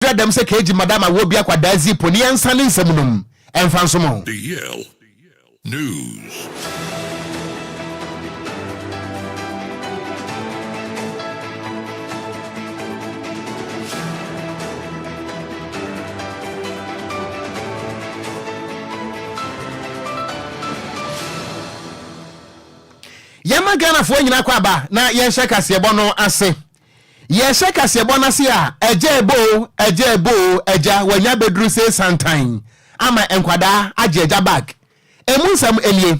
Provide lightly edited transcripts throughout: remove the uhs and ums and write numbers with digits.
adwira dɛm sɛ KG Madam Awobi Akwadaa Zipo ne yɛnsane nsɛm no mu ɛmfa nsom ho. The Yale News. Yɛma Ghanafoɔ nyinaa kɔ aba na yɛnhyɛ kaseɛbɔ no ase. Yɛhyɛ kaseɛbɔ no ase a, agya ɛbɔ o, agya ɛbɔ o, agya wanya abɛduru sei santan ama nkwadaa agye agya bag. Ɛmu nsɛm nie,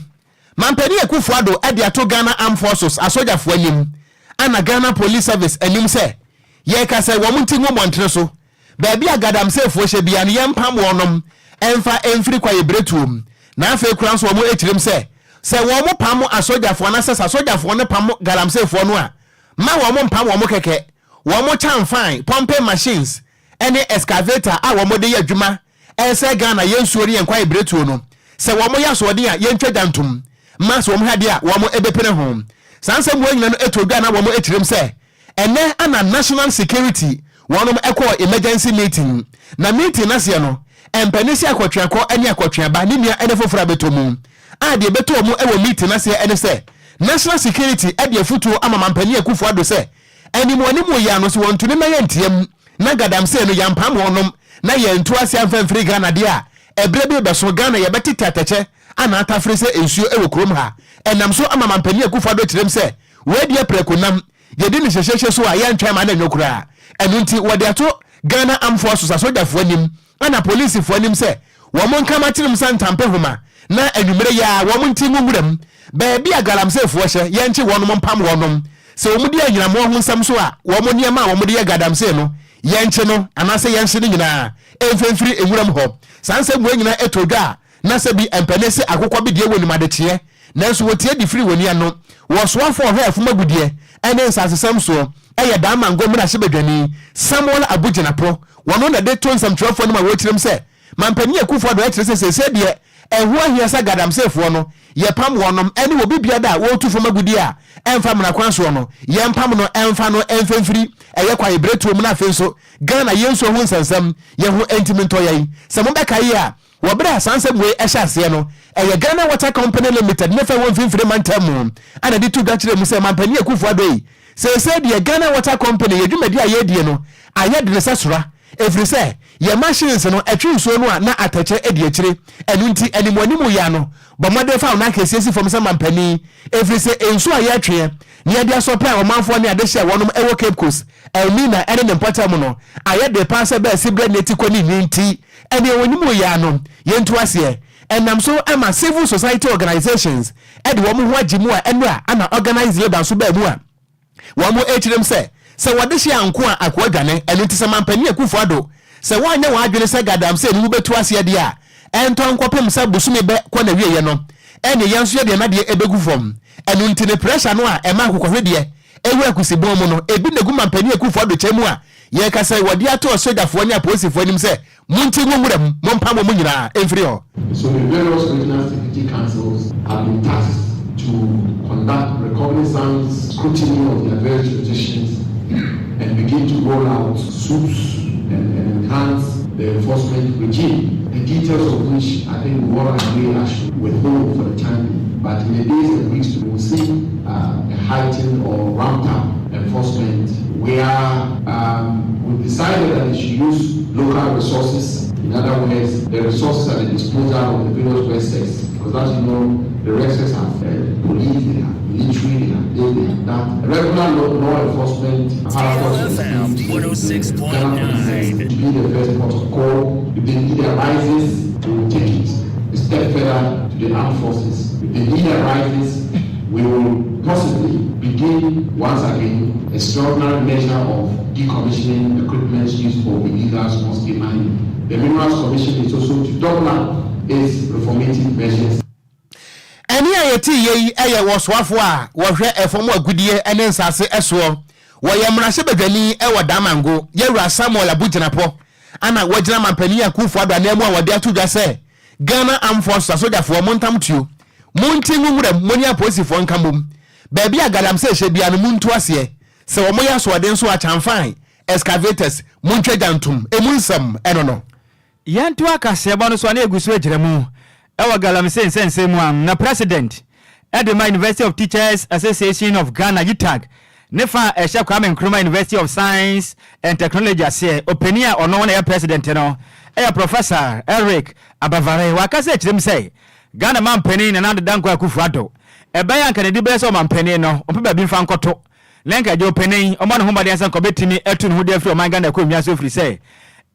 Mampanin Akuffo Addo de ato Ghana Armed Forces asogyafoɔ anim ɛna Ghana Police Service anim sɛ yɛreka sɛ wɔn nti ngu mmɔntene so Baabi a Gadamseefoɔ hyɛ biara no yɛmpam wɔnom mfa mfiri kwaeɛbiretuo mu. Na afei koraa nso wɔn kyirim sɛ, sɛ wɔn pam asogyafoɔ anaasɛ sɛ asogyafoɔ no pam Galamseefoɔ no a, mma wɔn mpam wɔn kɛkɛ. Wɔn kyamfan, pumping machines, ne excavator a wɔn de yɛ adwuma resɛe Ghana yɛn nsuo ne yɛn kwaeɛbiretuo no, sɛ wɔn yɛ asoɔden a yɛntwa gya ntom mma sɛ wɔn hwɛ adeɛ a wɔn bɛpene ho. Saa nsɛm wei nyina no too dwa na wɔn kyirim sɛ Ɛnɛ ana National Security wɔnom kɔɔ emergency meeting na meeting no aseɛ no mpanin se akɔtweakɔ ne akɔtweaba ne nua ne foforɔ abɛtɔ mu a deɛ ɛbɛtɔɔ mu wɔ meeting no aseɛ ne sɛ National Security de afutuo ama Mampanin Akufo Addo sɛ animuanimu yi ano sɛ wɔntumi mma yɛnteam na Gadamsey no yɛampam wɔnom na yɛantu aseɛ amfa amfiri Ghana deɛ a ɛberɛ bi rebɛso Ghana yɛbɛtete atɛkyɛ ana atafere sɛ nsuo wɔ kurom ha. Ɛnam so ama Mampanin Akufo Addo kyerɛm sɛ wɔadi aprɛko nam Yɛdi no hyɛhyɛhyɛ so a yɛntwɛn ma no nnwo koraa. Ɛno nti wɔde ato Ghana Armed Forces asogyafoɔ anim ɛna polisifoɔ anim sɛ wɔn nka m'akyerem sɛ ntampe homa na anwummere yi ara wɔn nti ngu nwura mu baabi a galamseyfoɔ hyɛ, yɛnkye wɔnom mpam wɔnom. Sɛ wɔn di anyinamoɔ ho nsɛm so a wɔn nneɛma a wɔde yɛ gadamsey no yɛnkye no anaasɛ yɛnhye no nyinaa mfimfiri nwuram hɔ. Saa nsɛm wei nyinaa ɛtɔ dwa a Na sɛ bi mpɛne se akokɔ bi deɛ wɔnim adekyeɛ, nanso wɔtie de firi wɔn ano. Wɔ soafoɔ a ɔhwɛ afum agudeɛ ne nsasesɛm soɔ yɛ Damango mmarahyɛbadwani Samuel Abu Jinapor. Wɔno na de to nsɛmtwerɛfoɔ anim a wɔrekyerɛm sɛ Mampanin Akuffo Addo kyerɛ sɛ seesei deɛ ɛho ahia sɛ Gadamseefoɔ no yɛpam wɔnom ne obi biada a wɔretu fam agudeɛ a ɛmfa mmara kwan soɔ no yɛmpam no mfa no mfimfiri ɛyɛ kwaebiretuo mu na afei nso Ghana yɛn nsuo ho nsɛnsɛm yɛn ho ntimi ntɔ yɛn. Sɛ mobɛkae a Wɔ bere a saa nsɛm wei hyɛ aseɛ no, ɛyɛ Ghana Water Company Limited ne fɛ wɔ Mfimfini Mantam mu a na ɛde to dwa kyerɛɛ mu sɛ Mampanin Akuffo Addo yi, seesei deɛ Ghana Water Company yɛ dwumadi a yɛredie no ayɛ dene sɛ sora, ɛfiri sɛ yɛn machines no ɛtwe nsuo no a na atɛkyɛ di akyire, ɛno nti animuanimu yi ano, bɔ mmɔden fa wo nan kɛseɛ si fam sɛ mampanin, ɛfiri sɛ nsuo a yɛretweɛ na yɛde asɔpɛ ɔmanfoɔ ne adehyeɛ a wɔnom wɔ Cape Coast, Elmina ne ne mpɔtam no ayɛ de paa sɛ bɛɛ siberɛ ne atikɔ ne nwi nti. Ɛnea wɔnim wɔ yi ara no, yɛntu aseɛ. Ɛnam so ma civil society organisations de wɔn ho agye mu a ɛno a na organised labour nso baa mu a wɔn rekyerɛm sɛ sɛ wɔde hye anko a akoa dwane. Ɛno nti sɛ Mampanin Akufo Addo sɛ wɔanyɛ wɔn adwene sɛ Gadamsey no wobɛtu aseɛ deɛ a ɛntɔ nkɔpem sɛ bosome bɛ kɔ n'awieɛ no ɛneɛ yɛn nso yɛde yɛn adeɛ ɛbɛgu fam. Ɛno nti ne pressure no a ɛma akokɔhwedeɛ ɛwura kusibɔn mu no ebi na ɛgu Mampanin Akufo Addo kyɛ mu a Yɛka sɛ wɔde ato asogyafoɔ ne apolisifoɔ anim sɛ, Monte ngu nwura mu, mompam wɔn nyinaa mfiri hɔ. So the various regional security councils have been tasked to conduct recognizance scrutiny of their various jurisdictions and begin to roll out suits and, and enhance the enforcement regime, the details of which I think we all agree I should withhold for the time being. But in the days and weeks we will see uh, a heightened or ramped up enforcement where um, we decided that they should use local resources. In other words, the resources at the disposal of the various RESEX. Because as you know, the RESEX have uh, police, they have military, they have this, they have that. Regular law, law enforcement apparatus to be the first port of call. If the need arises, we will take it a step further to the armed forces. If the need arises, we will possibly begin once again extraordinary measure of decommissioning equipment used for illegal small-scale mining. The Minerals Commission is also to double up its reformative measures. Ɛnne a yɛteeɛ yi yɛ wɔsoafoɔ a wɔhwɛ ɛfam agudeɛ ne nsase soɔ. Wɔyɛ mmarahyɛbadwani wɔ Damango, Yɛwura Samuel Abu Jinapor, ana wagyina Mampanin Akuffo Addo ananmu a wɔde ato dwa sɛ Ghana Armed Forces asogyafoɔ montam tuo, monte ngu nwuram, mo ne apolisifoɔ nka mmom. Baabi a galamsey hyɛ biara no montu aseɛ. Sɛ wɔyɛ asoɔden nso a kyamfan. Excavators, montwa gya ntom. Emu nsɛm ɛno no. Yɛnto akaseɛbɔ no so a, na ɛgu so agyina mu ɛwɔ galamsey nsɛnsɛm mu a, na president ɛde ma University of Teachers Association of Ghana, UTAG, ne fa a ɛhyɛ Kwame Nkrumah University of Science and Technology aseɛ, ɔpanin a ɔno na ɛyɛ president no ɛyɛ Professor Eric Abavare. Wakasa akyerɛ mu sɛ Ghana mampanin Nana Addo Dankwa Akufo Addo, ɛbɛyɛ anka ne de bɛyɛ sɛ ɔmampanin no ɔmpɛ baabi mfa nkɔto na nka gye ɔpanin ɔmmɔ ne ho mmɔden sɛ nka ɔbɛtumi atu ne ho de afiri ɔman Ghana akonnwa so, firi sɛ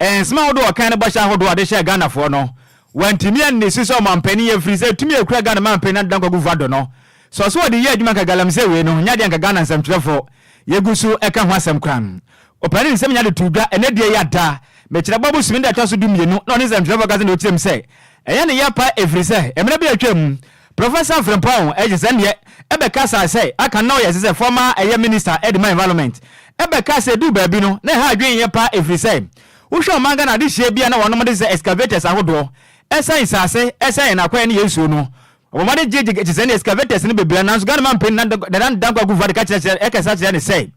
nsɛm ahodoɔ ɔkan no, bɔhyɛ ahodoɔ a ɔde hyɛ Ghanafoɔ no, wantumi anni so sɛ ɔmampanin yɛ, firi sɛ tumi ekura Ghana mampanin Addo Dankwa Akufo Addo no sɛ ɔso wɔde yɛ adwuma nka galamsey wei no nyɛ adeɛ nka Ghana nsɛmtwerɛfoɔ yɛgu so ɛka ho asɛm koraa. Ɔpanin nsɛm nya de to dwa ɛnɛ deɛ yɛ ada mekyerɛ bɔ bosome da ɛtɔ so 12 na ɔne nsɛmtwerɛfoɔ kasa na ɔkyerɛ mu sɛ ɛyɛ ne yɛ pa, ɛfiri sɛ mmerɛ bi atwam Professor Frimpong ɛgye sɛ neɛ ɛbɛka saa sɛ aka na ɔyɛ sɛ former ɛyɛ minister ɛde ma environment ɛbɛka sɛ du baabi no na ɛha adwene yɛ pa, ɛfiri sɛ wohwɛ ɔman Ghana adehyia bi a na wɔnom de sɛ excavators ahodoɔ ɛsɛn nsase, ɛsɛn yɛn akwan ne yɛn nsuo no, ɔmɔmɔde gyegye kyɛ sɛ ne excavators no bebree. Nanso Ghana mampanin Nana Dankwa Akufo Addo ka kyerɛ ɛkɛsa kyerɛ ne sɛ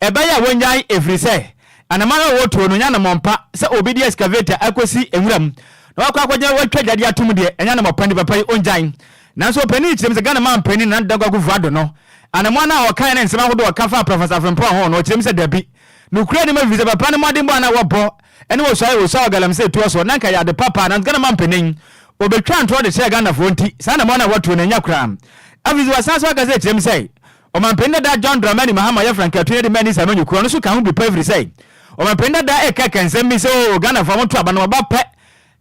ɛbɛyɛ a wɔnyae, ɛfiri sɛ anama no a wɔtuo no nyɛ anamɔmpa sɛ obi de excavator akɔsi nwuram na wakɔ akɔgyina watwa dwade atom deɛ, ɛnyɛ anamɔpa ni papa yi ɔngyae. Nanso ɔpanin kyerɛ mu sɛ Ghana mampanin Nana Dankwa Akufo Addo no anamɔ no a ɔkae ne nsɛm ahodoɔ ɔka fa Professor Frimpong ho no, ɔkyerɛ mu sɛ dabi, nokura nim, ɛfiri sɛ papa no mmɔdenbɔ a na wɔbɔ ɛne wɔsuae wɔsua wɔ galamsey toɔ so na nka yɛ ade papa. Nanso Ghana mampanin obɛtwa ntorɔ de kyerɛ Ghanafoɔ, nti saa anamɔ no a wɔtuo no ɛnyɛ koraa. Afei sɛ wɔsan so aka sɛ kyerɛ mu sɛ ɔmampanin dada John Dramani Mahama yɛ frankatu de mani sɛ amanyɔkuo no so ka ho bi pa, ɛfiri sɛ ɔmampanin dada ɛka kɛnsɛm bi sɛ o Ghanafoɔ moto aba no wɔba pɛ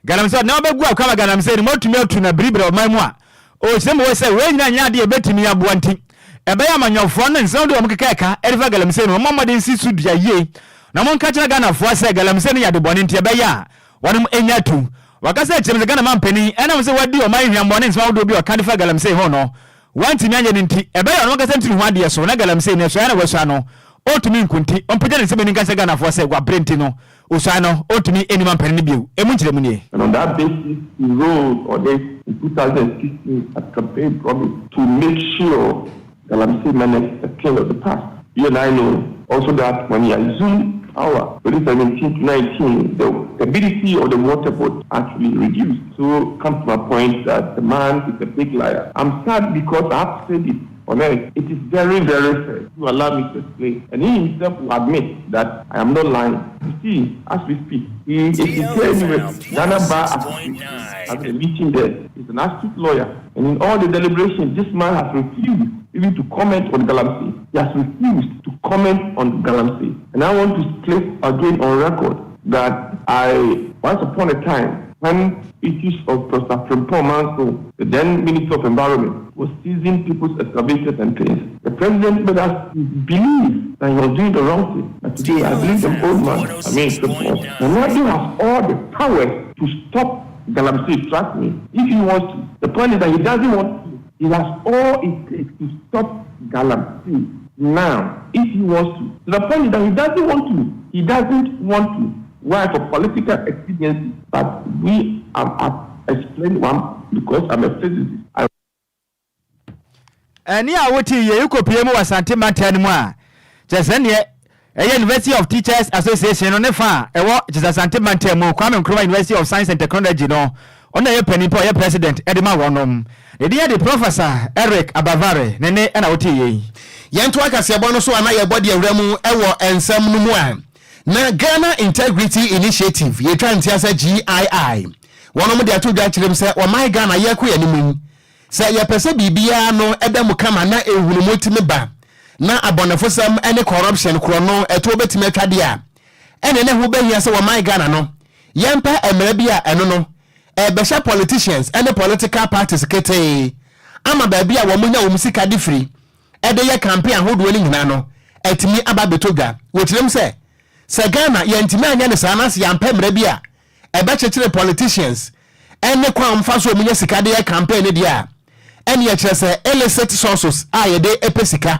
galamsey na wɔbɛgu akwama galamsey no mɔtumi atu na biribiri ɔman mu a, ɔkyerɛ mu wɔ sɛ wei nyina nyɛ adeɛ ɛbɛtumi aboa, nti ɛbɛyɛ amanyɔfoɔ no nsɛm de wɔn keka ɛka ɛde fa galamsey no, wɔn mmɔden si so dua yie na wɔn nka kyerɛ Ghanafoɔ sɛ galamsey no yɛ adebɔne, nti ɛbɛyɛ a wɔn nya atu. Wakasa akyerɛ mu sɛ Ghana mampanin ɛnam sɛ wadi ɔman hwambɔ ne nsɛm ahodoɔ bi a ɔka de fa galamsey ho no wantumi anyɛ no, nti ɛbɛyɛ ɔno ankasa ntiri ho adeɛ so na galamsey no ɛsoa na wasua no ɔntumi nko, nti ɔmpagya ne nsɛm ani nka sɛ Ghanafoɔ sɛ wabrɛ, nti no osua no ɔntumi anim ampanin no bio. Ɛmu nkyerɛ mu nie. And on that basis, he rose on it in 2016 as campaign promise to make sure Galamsey menace a thing of the past. You and I know also that when he assumed power, 2017 to 19, the turbidity of the water board actually reduced. So come to my point that the man is a big liar. I'm sad because I have to say this on earth. It is very, very fair. You allow me to explain. And he himself will admit that I am not lying. You see, as we speak, he is in with Ghana Bar Association, having a meeting there. He's an astute lawyer. And in all the deliberations, this man has refused even to comment on Galamsey. He has refused to comment on Galamsey. And I want to place again on record that I, once upon a time, when issues of Professor Frimpong Manso, the then Minister of Environment, was seizing people's excavators and things, the president made us believe that he was doing the wrong thing. But today, I believe the old man, I mean, Frimpong. Nana has all the power to stop Galamsey, trust me, if he wants to. The point is that he doesn't want to. He has all it takes to stop Galamsey now, if he wants to. The point is that he doesn't want to. He doesn't want to. Why? For political expediency. But we have explained one because I'm a physicist. I Ɛne a wote yɛ ekopie mu wɔ Asante mantam no mu a, kyerɛ sɛ neɛ ɛyɛ University of Teachers Association no ne fa a ɛwɔ kyerɛ sɛ Asante mantam mu, Kwame Nkrumah University of Science and Technology no, ɔno ɛyɛ panin pa, ɔyɛ president ɛde ma wɔnom, ne din yɛ de Professor Eric Abavare ne ne ɛna wote yɛ yi. Yɛnto akaseɛbɔ no so a na yɛbɔ deɛ awura mu ɛwɔ nsɛm no mu a, na Ghana Integrity Initiative, yɛtwa ntia sɛ GII, wɔnom de ato dwa kyerɛ mu sɛ ɔman Ghana yɛkɔ yɛn anim yi, sɛ yɛpɛ sɛ biribiara no ɛda mu kama na ehunumu tumi ba na abɔnefosɛm ne corruption korɔ no ɛto bɛtumi atwa deɛ a, ɛne ne ho bɛhia sɛ wɔman Ghana no yɛmpɛ mmerɛ bi a ɛno no ɛbɛhyɛ politicians ne political parties ketee ama baabi a wɔn nya wɔn sika de firi ɛde yɛ campaign ahodoɔ no nyinaa no ɛtumi aba abɛtɔ dwa. Wɔkyerɛm sɛ sɛ Ghana yɛntumi anyɛ ne saa na sɛ yɛampɛ mmerɛ bi a ɛbɛkyekyere politicians ɛne kwan mfa so ɔmu nya sika de yɛ campaign no deɛ a, ɛne yɛkyerɛ sɛ illicit sources a yɛde ɛpɛ sika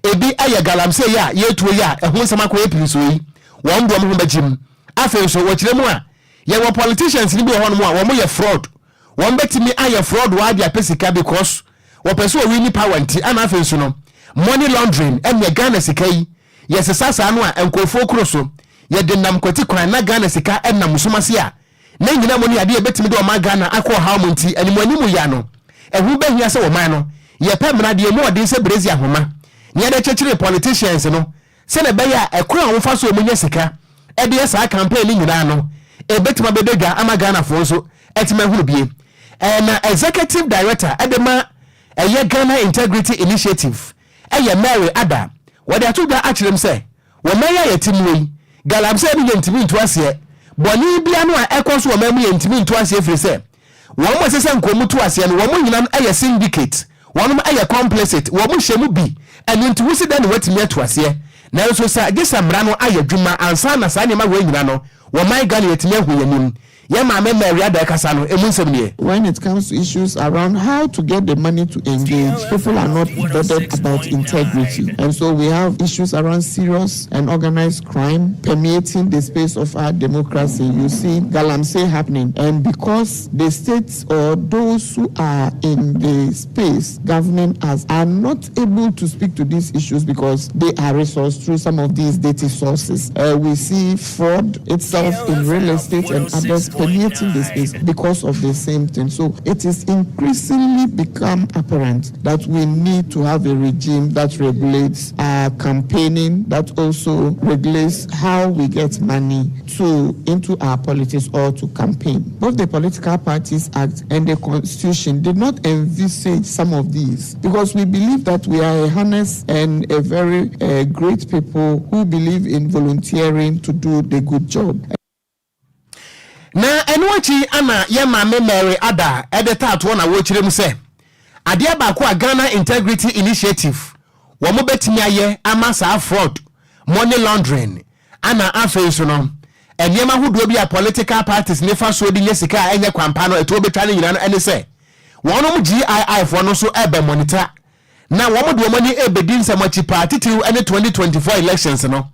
ebi ayɛ galamsey yi a yɛtuo yi a ɛho nsɛm akɔyɛ pii so yi, wɔn de wɔn ho bɛgye mu. Afei nso wɔkyerɛ mu a, yɛwɔ politicians ni bi wɔ hɔnom a wɔn yɛ fraud, wɔn bɛtumi ayɛ fraud wɔ ade apɛ sika because wɔpɛ sɛ wɔwi ni power nti. Ɛna afei nso no money laundering, ɛnna Ghana sika yi yɛsesa saa no a nkurɔfoɔ kuro so. yɛde nam kwati kwan na Ghana sika nam sum ase a, ne nyina mu no yɛ adeɛ a ɛbɛtumi de ɔman Ghana akɔ ɔhaw mu nti animuanimu yɛ ano. Ɛho bɛhia sɛ ɔman no yɛpɛ mmara deɛ ɛmu ɔden sɛ brezi ahoma na yɛde kyekyere politicians no sɛdeɛ ɛbɛyɛ a ɛkwan a wɔfa so wɔnya sika de yɛ saa campaign no nyinaa no ɛbɛtumi abɛda dwa ama Ghanafoɔ nso atumi ahunu bie. Na Executive Director de ma ɛyɛ Ghana Integrity Initiative ɛyɛ Mary Adda, wɔde ato dwa akyerɛ mu sɛ Wɔ man yi a yɛte mu yi, galamsey no yɛntumi ntu aseɛ. Bɔne biara no a ɛkɔ so wɔ man mu yɛntumi ntu aseɛ ɛfiri sɛ wɔn a ɛsɛ sɛ nka wɔn tu aseɛ no wɔn nyinaa no yɛ syndicate, wɔnom yɛ complicit, wɔn hyɛ mu bi, ɛno nti wosi dɛn na wɔatumi atu aseɛ? Nanso sɛ gye sɛ mmara no ayɛ adwuma ansa na saa nneɛma wei nyinaa no wɔ man Ghana yɛatumi ahu yɛn anim. Yɛn maame Mary Adda ɛkasa no, ɛmu nsɛm nie. When it comes to issues around how to get the money to engage, people are not bothered about integrity. And so we have issues around serious and organized crime permeating the space of our democracy. You see galamsey happening. And because the states or those who are in the space governing us are not able to speak to these issues because they are resourced through some of these dirty sources. We see fraud itself in real estate and others permeating the space because of the same thing. So it is increasingly become apparent that we need to have a regime that regulates our campaigning, that also regulates how we get money to into our politics or to campaign. Both the Political Parties Act and the Constitution did not envisage some of these because we believe that we are a honest and a very great people who believe in volunteering to do the good job. Na ɛno akyi ana yɛn maame Mary Adda de taatoɔ na wɔrekyerɛ mu sɛ adeɛ baako a Ghana Integrity Initiative wɔn bɛtumi ayɛ ama saa fraud, money laundering ana afei nso no nneɛma ahodoɔ bi a political parties ne fa soɔ de nya sika a ɛnyɛ kwampa no ɛtoɔ bɛtwa no nyinaa no ɛne sɛ wɔnom GII foɔ no nso ɛbɛ monitor na wɔn de wɔn ani ɛbɛdi nsɛm akyi paa titiriw ne 2024 elections no.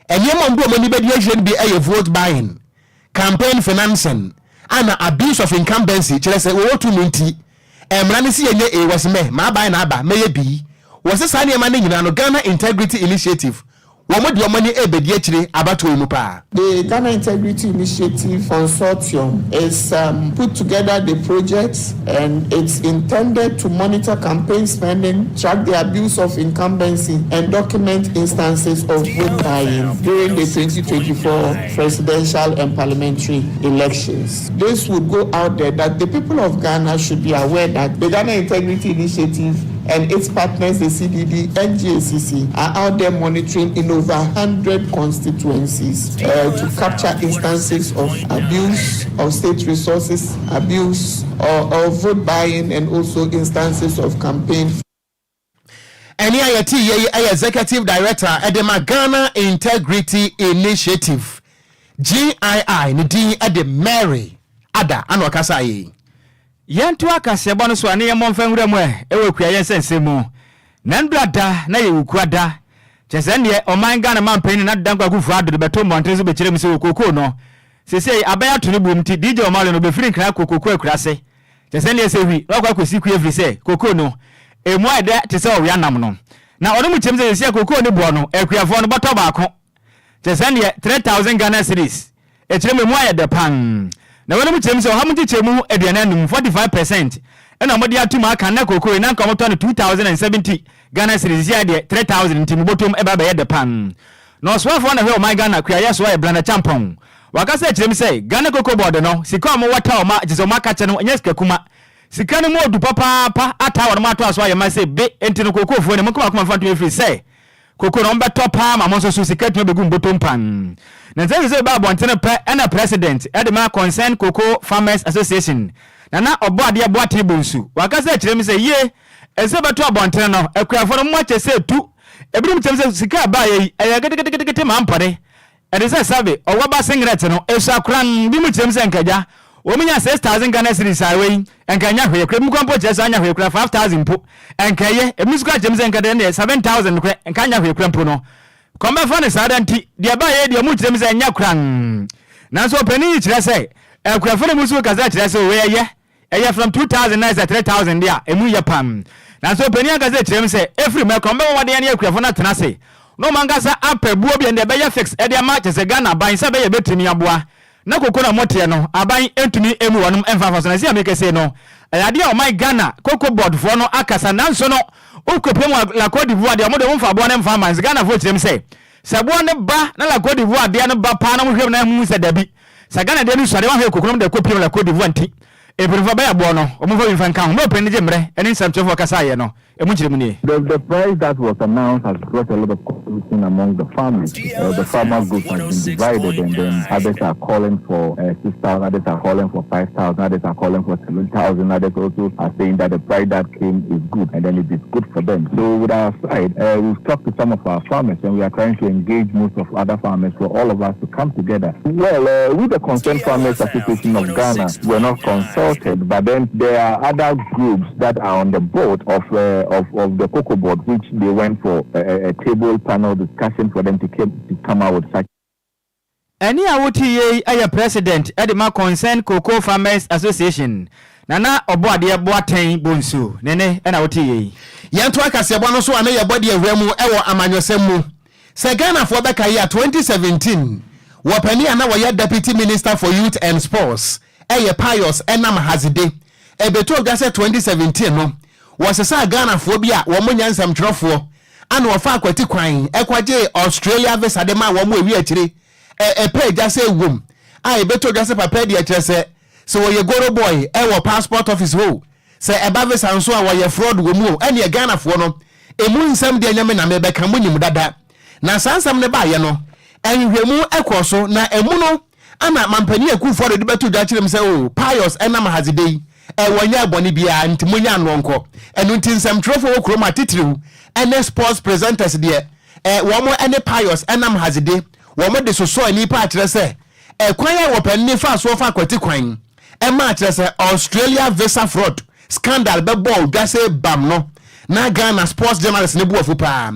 Nneɛma a wɔde wɔn ani bɛdi akyire no bi yɛ vote buying, campaign financing, ana abuse of incumbency, kyerɛ sɛ wɔwɔ tumi nti mmara no si yɛnyɛ A, wɔse mɛ m'aban na aba mɛyɛ B. Wɔse saa nneɛma no nyinaa no Ghana Integrity Initiative wɔn de wɔn ani rebɛdi akyire abatoɔ yi mu paa. The Ghana Integrity Initiative Consortium is put together the project and it's intended to monitor campaign spending, track the abuse of incumbency and document instances of vote buying during the 2024 presidential and parliamentary elections. This would go out there that the people of Ghana should be aware that the Ghana Integrity Initiative and its partners, the CDD and GACC, are out there monitoring in over 100 constituencies to capture instances of abuse of state resources, abuse or vote buying, and also instances of campaign. Ɛnne a yɛte yɛ yi yɛ Executive Director de ma Ghana Integrity Initiative, GII, ne din de Mary Adda ana ɔkasaeɛ yi. Yɛntoa kaseɛbɔ no so a ne yɛmmɔ mfa nwura mu ɛ wɔ kuayɛ nsɛnsɛm mu. Na ndura da na yɛ wukua da. Kyerɛ sɛ ɛndeɛ ɔman Ghana manpanin Nana Addo Dankwa Akufo Addo de bɛto mmɔntene so bɛkyerɛ mu sɛ wɔ kookoo no sesei abɛn ato ne buom nti DJ Omale no ɔbɛfiri Nkran akɔ kookoo akuraase. Kyerɛ sɛ ɛndeɛ sɛ hwi na wakɔ akɔsi kue ɛfiri sɛ kookoo no ɛmu ayɛ dɛ te sɛ ɔwea nam no. Na ɔno mu kyerɛ mu sɛ sesei a kookoo no boɔ no akuafoɔ no bɔtɔ baako Kyerɛ sɛ neɛ 3000 Ghana cedis ɛkyerɛ mu ɛmu ayɛ dɛ pan. Na weinom kyerɛ mu sɛ ɔha mu nkyekyɛmu 45, 45%, ɛna wɔde ato mu aka na kookoo yi na anka wɔtɔ no 2070 Ghana cedis seisei deɛ 3000 nti mobotom ɛba abɛyɛ dɛ pan. Na ɔsoafoɔ na ɛhwɛ ɔman Ghana kuayɛ so ayɛ Blana Acheampong wakasa akyerɛ mu sɛ Ghana Cocoa Board no sika a wɔwɔ ta wɔn a kyerɛ sɛ wɔn akakyɛ no ɛnyɛ sika kuma sika no mu ɔdu papaapa ataa wɔn atoa so ayɛ ma sɛ be nti no kookoofoɔ no monka mo akoma mfa ntom ɛfiri sɛ Koko no ɔmbɛtɔ paa ma mo nso so sika atumi abɛgu mo bɔtɔ mpan. Na nsɛm sesei baa abɔntene pɛ ɛna President de ma Concerned Cocoa Farmers Association Nana Ɔbɔadeɛ Boateng Bonsu wakasa akyerɛ mu sɛ yie ɛsɛ bɛto abɔntene no akuafoɔ no mo akyɛ sɛ tu. Ebinom kyerɛ mu sɛ sika a ɛbaeɛ yi ɛyɛ keteketekete ma mpɔde. Ɛte sɛ sɛbe ɔwɔ ba singlet no esua koran bi mu kyerɛ mu sɛ nka agya wɔn nya 6000 Ghana cedis a wei nka ɛnyɛ hwee koraa ebi koraa mpo kyerɛ sɛ anyɛ hwee koraa 5000 mpo nka ɛyɛ ebi nso koraa kyerɛ mu sɛ nka deɛ 7000 korɛ nka anyɛ hwee koraa mpo no kɔm bɛfa no saa da nti deɛ ɛbaeɛ yi deɛ ɔmo kyerɛ mu sɛ ɛnyɛ koran nanso ɔpanin yi kyerɛ sɛ akuafo no mu nso kasa kyerɛ sɛ wei ɛyɛ Ɛyɛ from 2000 na ɛsɛ 3000 de a, emu yɛ pam. Nanso ɔpanin ankasa kyerɛ mu sɛ, ɛfiri mu ɛkɔ, wɔbɛbɔ mmɔden ne akuafo no atena ase. na wɔn ankasa apɛ buo bi a ɛnde ɛbɛyɛ fix de ama kyerɛ sɛ Ghana aban sɛ ɛbɛyɛ ɛbɛtumi aboa na koko no a wɔteɛ no aban ntumi mmu wɔnom mfa mfa so na seesei a meka sei no ɛyɛ adeɛ a ɔman Ghana Cocoa Board foɔ no akasa nanso no wokɔpie mu wɔ La Cote d'Ivoire deɛ wɔn deɛ wɔmfa boɔ no mfa mma nso Ghanafoɔ kyerɛ mu sɛ sɛ boɔ no ba na La Cote d'Ivoire deɛ no ba paa na wɔhwɛ mu na wɔhu sɛ dabi sɛ Ghana deɛ no sua deɛ wɔahwɛ koko no wɔn de kɔpie mu La Cote d'Ivoire nti mpanimfoɔ bɛyɛ boɔ no wɔmfa bi mfa nka ho mmerɛ ɔpanin no gye mmerɛ ne nsɛmtwerɛfoɔ kasaeɛ no Emu nkyerɛmu nie. The the price that was announced has brought a lot of confusion among the farmers. Uh, the farmer group has been divided, and then others are calling for uh, 6,000, others are calling for 5,000, others are calling for 7,000, others also are saying that the price that came is good, and then it is good for them. So, with our side, uh, we've talked to some of our farmers, and we are trying to engage most of other farmers for all of us to come together. Well, uh, with the Concerned Farmers Association of Ghana, we're not consulted, but then there are other groups that are on the board of, uh, of, of the cocoa board, which they went for a, a table panel discussion for them to, keep, to come out with such. Ɛnne a wote yei yɛ President de ma Concerned Cocoa Farmers Association, Nana Ɔbɔadeɛ Boateng Bonsu ne nne na wote yei. Yɛntoa kaseɛbɔ no so a na yɛbɔ de awura mu wɔ amanyɔsɛm mu. Sɛ Ghanafoɔ bɛkae a, 2017 wɔ panin a na wɔyɛ Deputy Minister for Youth and Sports yɛ Pius Enam Hadzide. Ɛbɛtɔɔ dwa sɛ 2017 no wɔsesaa Ghanafoɔ bi a wɔn nyɛ nsɛmtwerɛfoɔ ana wɔfaa kwati kwan kɔgyee Australia visa de maa wɔn ɛwi akyire ɛpɛ gya sɛ ɛwom a ɛbɛtɔ dwa sɛ papa adi akyerɛ sɛ sɛ wɔyɛ goro boy ɛwɔ passport office hɔ sɛ ɛba visa nso a wɔyɛ fraud wɔ mu o ɛneɛ Ghanafoɔ no ɛmu nsɛm deɛ nyɛ me na mebɛka mo nim dada na saa nsɛm no baayɛ no nhwehwɛmu ɛkɔɔ so na ɛmu no ana mampanin Akufo Addo de bɛto dwa kyerɛ mu sɛ o Pius ɛnam ahadzede yi wɔnyɛɛ bɔne biara nti monya anoɔ nkɔ. Ɛno nti nsɛmtwerɛfoɔ wɔ kurom atitiriw ne sports presenters deɛ wɔn ne Pius nam hadzide wɔn de sosɔɔ ani paa kyerɛ sɛ ɛkwan a wɔpanin faa soɔ fa kwati kwan ɛmaa kyerɛ sɛ Australia visa fraud scandal bɛbɔɔ dwa sɛ bam no na Ghana sports journalists no bo afu paa.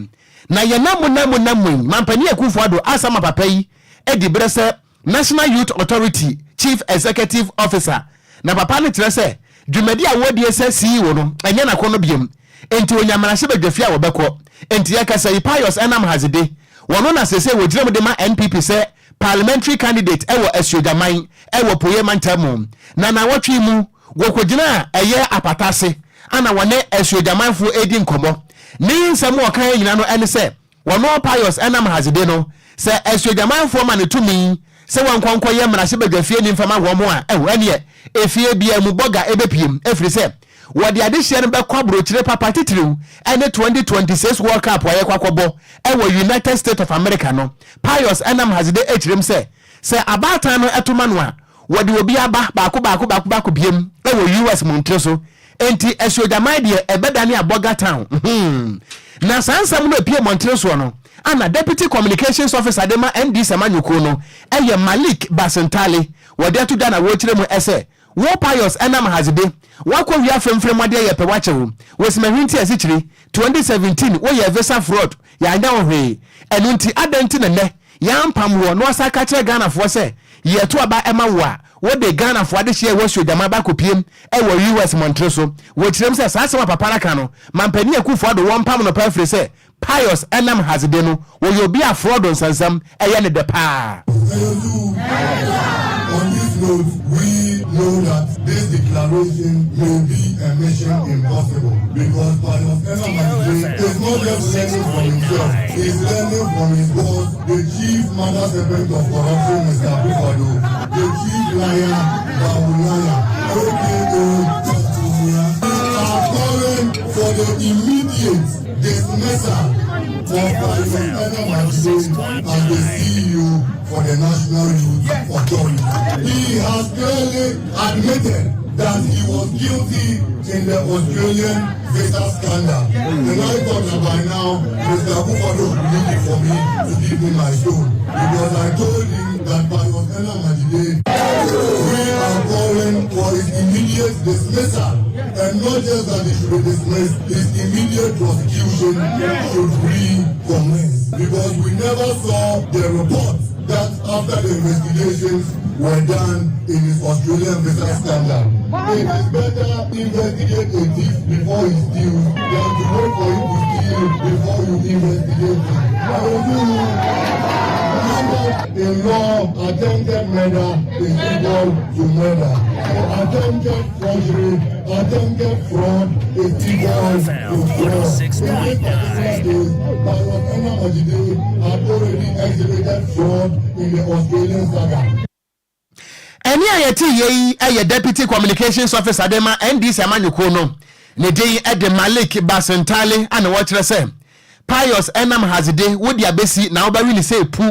Na yɛnam mu nam mu nam mu yi Mampanin Akufo Addo asa ma papa yi adi berɛ sɛ National Youth Authority Chief Executive Officer, na papa no kyerɛ sɛ dwumadi a wɔdie sɛ CEO no ɛnyɛ n'akɔnnɔ biom, enti ɔnya mmarahyɛbadwafie a wɔbɛkɔ. Enti yɛkasa yi Pius Enam Hadzide, wɔno na seesei wɔgyina mu de ma NPP sɛ Parliamentary candidate wɔ Asuogyaman wɔ Apueɛ Mantam mu. Na naawɔtwe yi mu wɔkɔgyinaa ɛyɛ apata ase ana wɔne Asuogyamanfoɔ redi nkɔmmɔ. Ne nsɛm a ɔkaeɛ nyina no ɛne sɛ Wɔno Pius Enam Hadzide no, sɛ Asuogyamanfoɔ ma no tumi sɛ wɔnkɔ nkɔyɛ mmarahyɛbadwafieni mfa ma wɔn a, ɛho ɛneɛ efie biara mu bɔga ɛbɛpiem, ɛfiri sɛ wɔde adehyeɛ no bɛkɔ aburokyire papa titiriw ɛne 2026 World Cup a yɛkɔ akɔbɔ ɛwɔ United State of America no. Pius Enam Hadzide kyerɛm sɛ, sɛ abaatan no to ma no a, Wɔde obi aba baako baako baako baako biam wɔ US mmɔntene so. Enti Asuogyaman deɛ ɛbɛdane Abɔga town. Hmm. Na saa nsɛm no epie mmɔntene soɔ no, ana Deputy Communications Officer de ma NDC amanyɔkuo no yɛ Malik Basintale. Wɔde ato dwa na wɔrekyerɛ mu sɛ, Wo Pius Enam Hadzide, woakɔ wia fremfrem adeɛ yɛpɛ woakyɛ wo. Wosimahwinti asikyire, 2017 woyɛɛ visa fraud, yɛanyɛ wo hwee. Ɛno nti adɛn nti na nnɛ Yɛampam woɔ na wasan ka kyerɛ Ghanafoɔ sɛ yɛto aba ma wo a, wode Ghanafoɔ adehyeɛ a ɛwɔ Asuogyaman ba akɔpiem wɔ US mmɔntene so. Wɔkyerɛm sɛ saa asɛm a papa no aka no, Mampanin Akuffo Addo wɔmpam no paa firi sɛ Pius Enam Hadzide no, wɔyɛ obi a frɔdo nsɛnsɛm yɛ no dɛ paa. On this note, we know that this declaration may be a mission impossible because Pius Enam Hadzide is not just learning from himself, he's learning from his boss, the chief mother serpent of corruption, Mr. Akufo-Addo, the chief liar, Bawulaya, aka Bawumia, are calling for the immediate dismissal of Pius Enam Hadzide as the CEO for the National Youth Authority. He has clearly admitted that he was guilty in the Australian visa scandal. And I thought that by now, Mr. Akufo-Addo would be looking for me to give me my stone. Because I told him that Pius Enam Hadzide, we are calling for his immediate dismissal. And not just that he should be dismissed, his immediate prosecution should recommence. Because we never saw the report that after the investigations were done in his Australian visa scandal. It is better investigate a thief before he steals than to wait for him to steal before you investigate him. In law, attempted murder is equal to murder. So attempted forgery, attempted fraud is equal to fraud. In this particular case, Pius Enam Hadzide had already exhibited fraud in the Australian saga. Ɛne a yɛte yɛ yi yɛ Deputy Communications Officer de ma NDC amanyɔkuo no, ne din de Malik Basintale, ana wɔkyerɛ sɛ Pius Enam Hadzide wode abɛsi na wobɛwe ne sɛ pu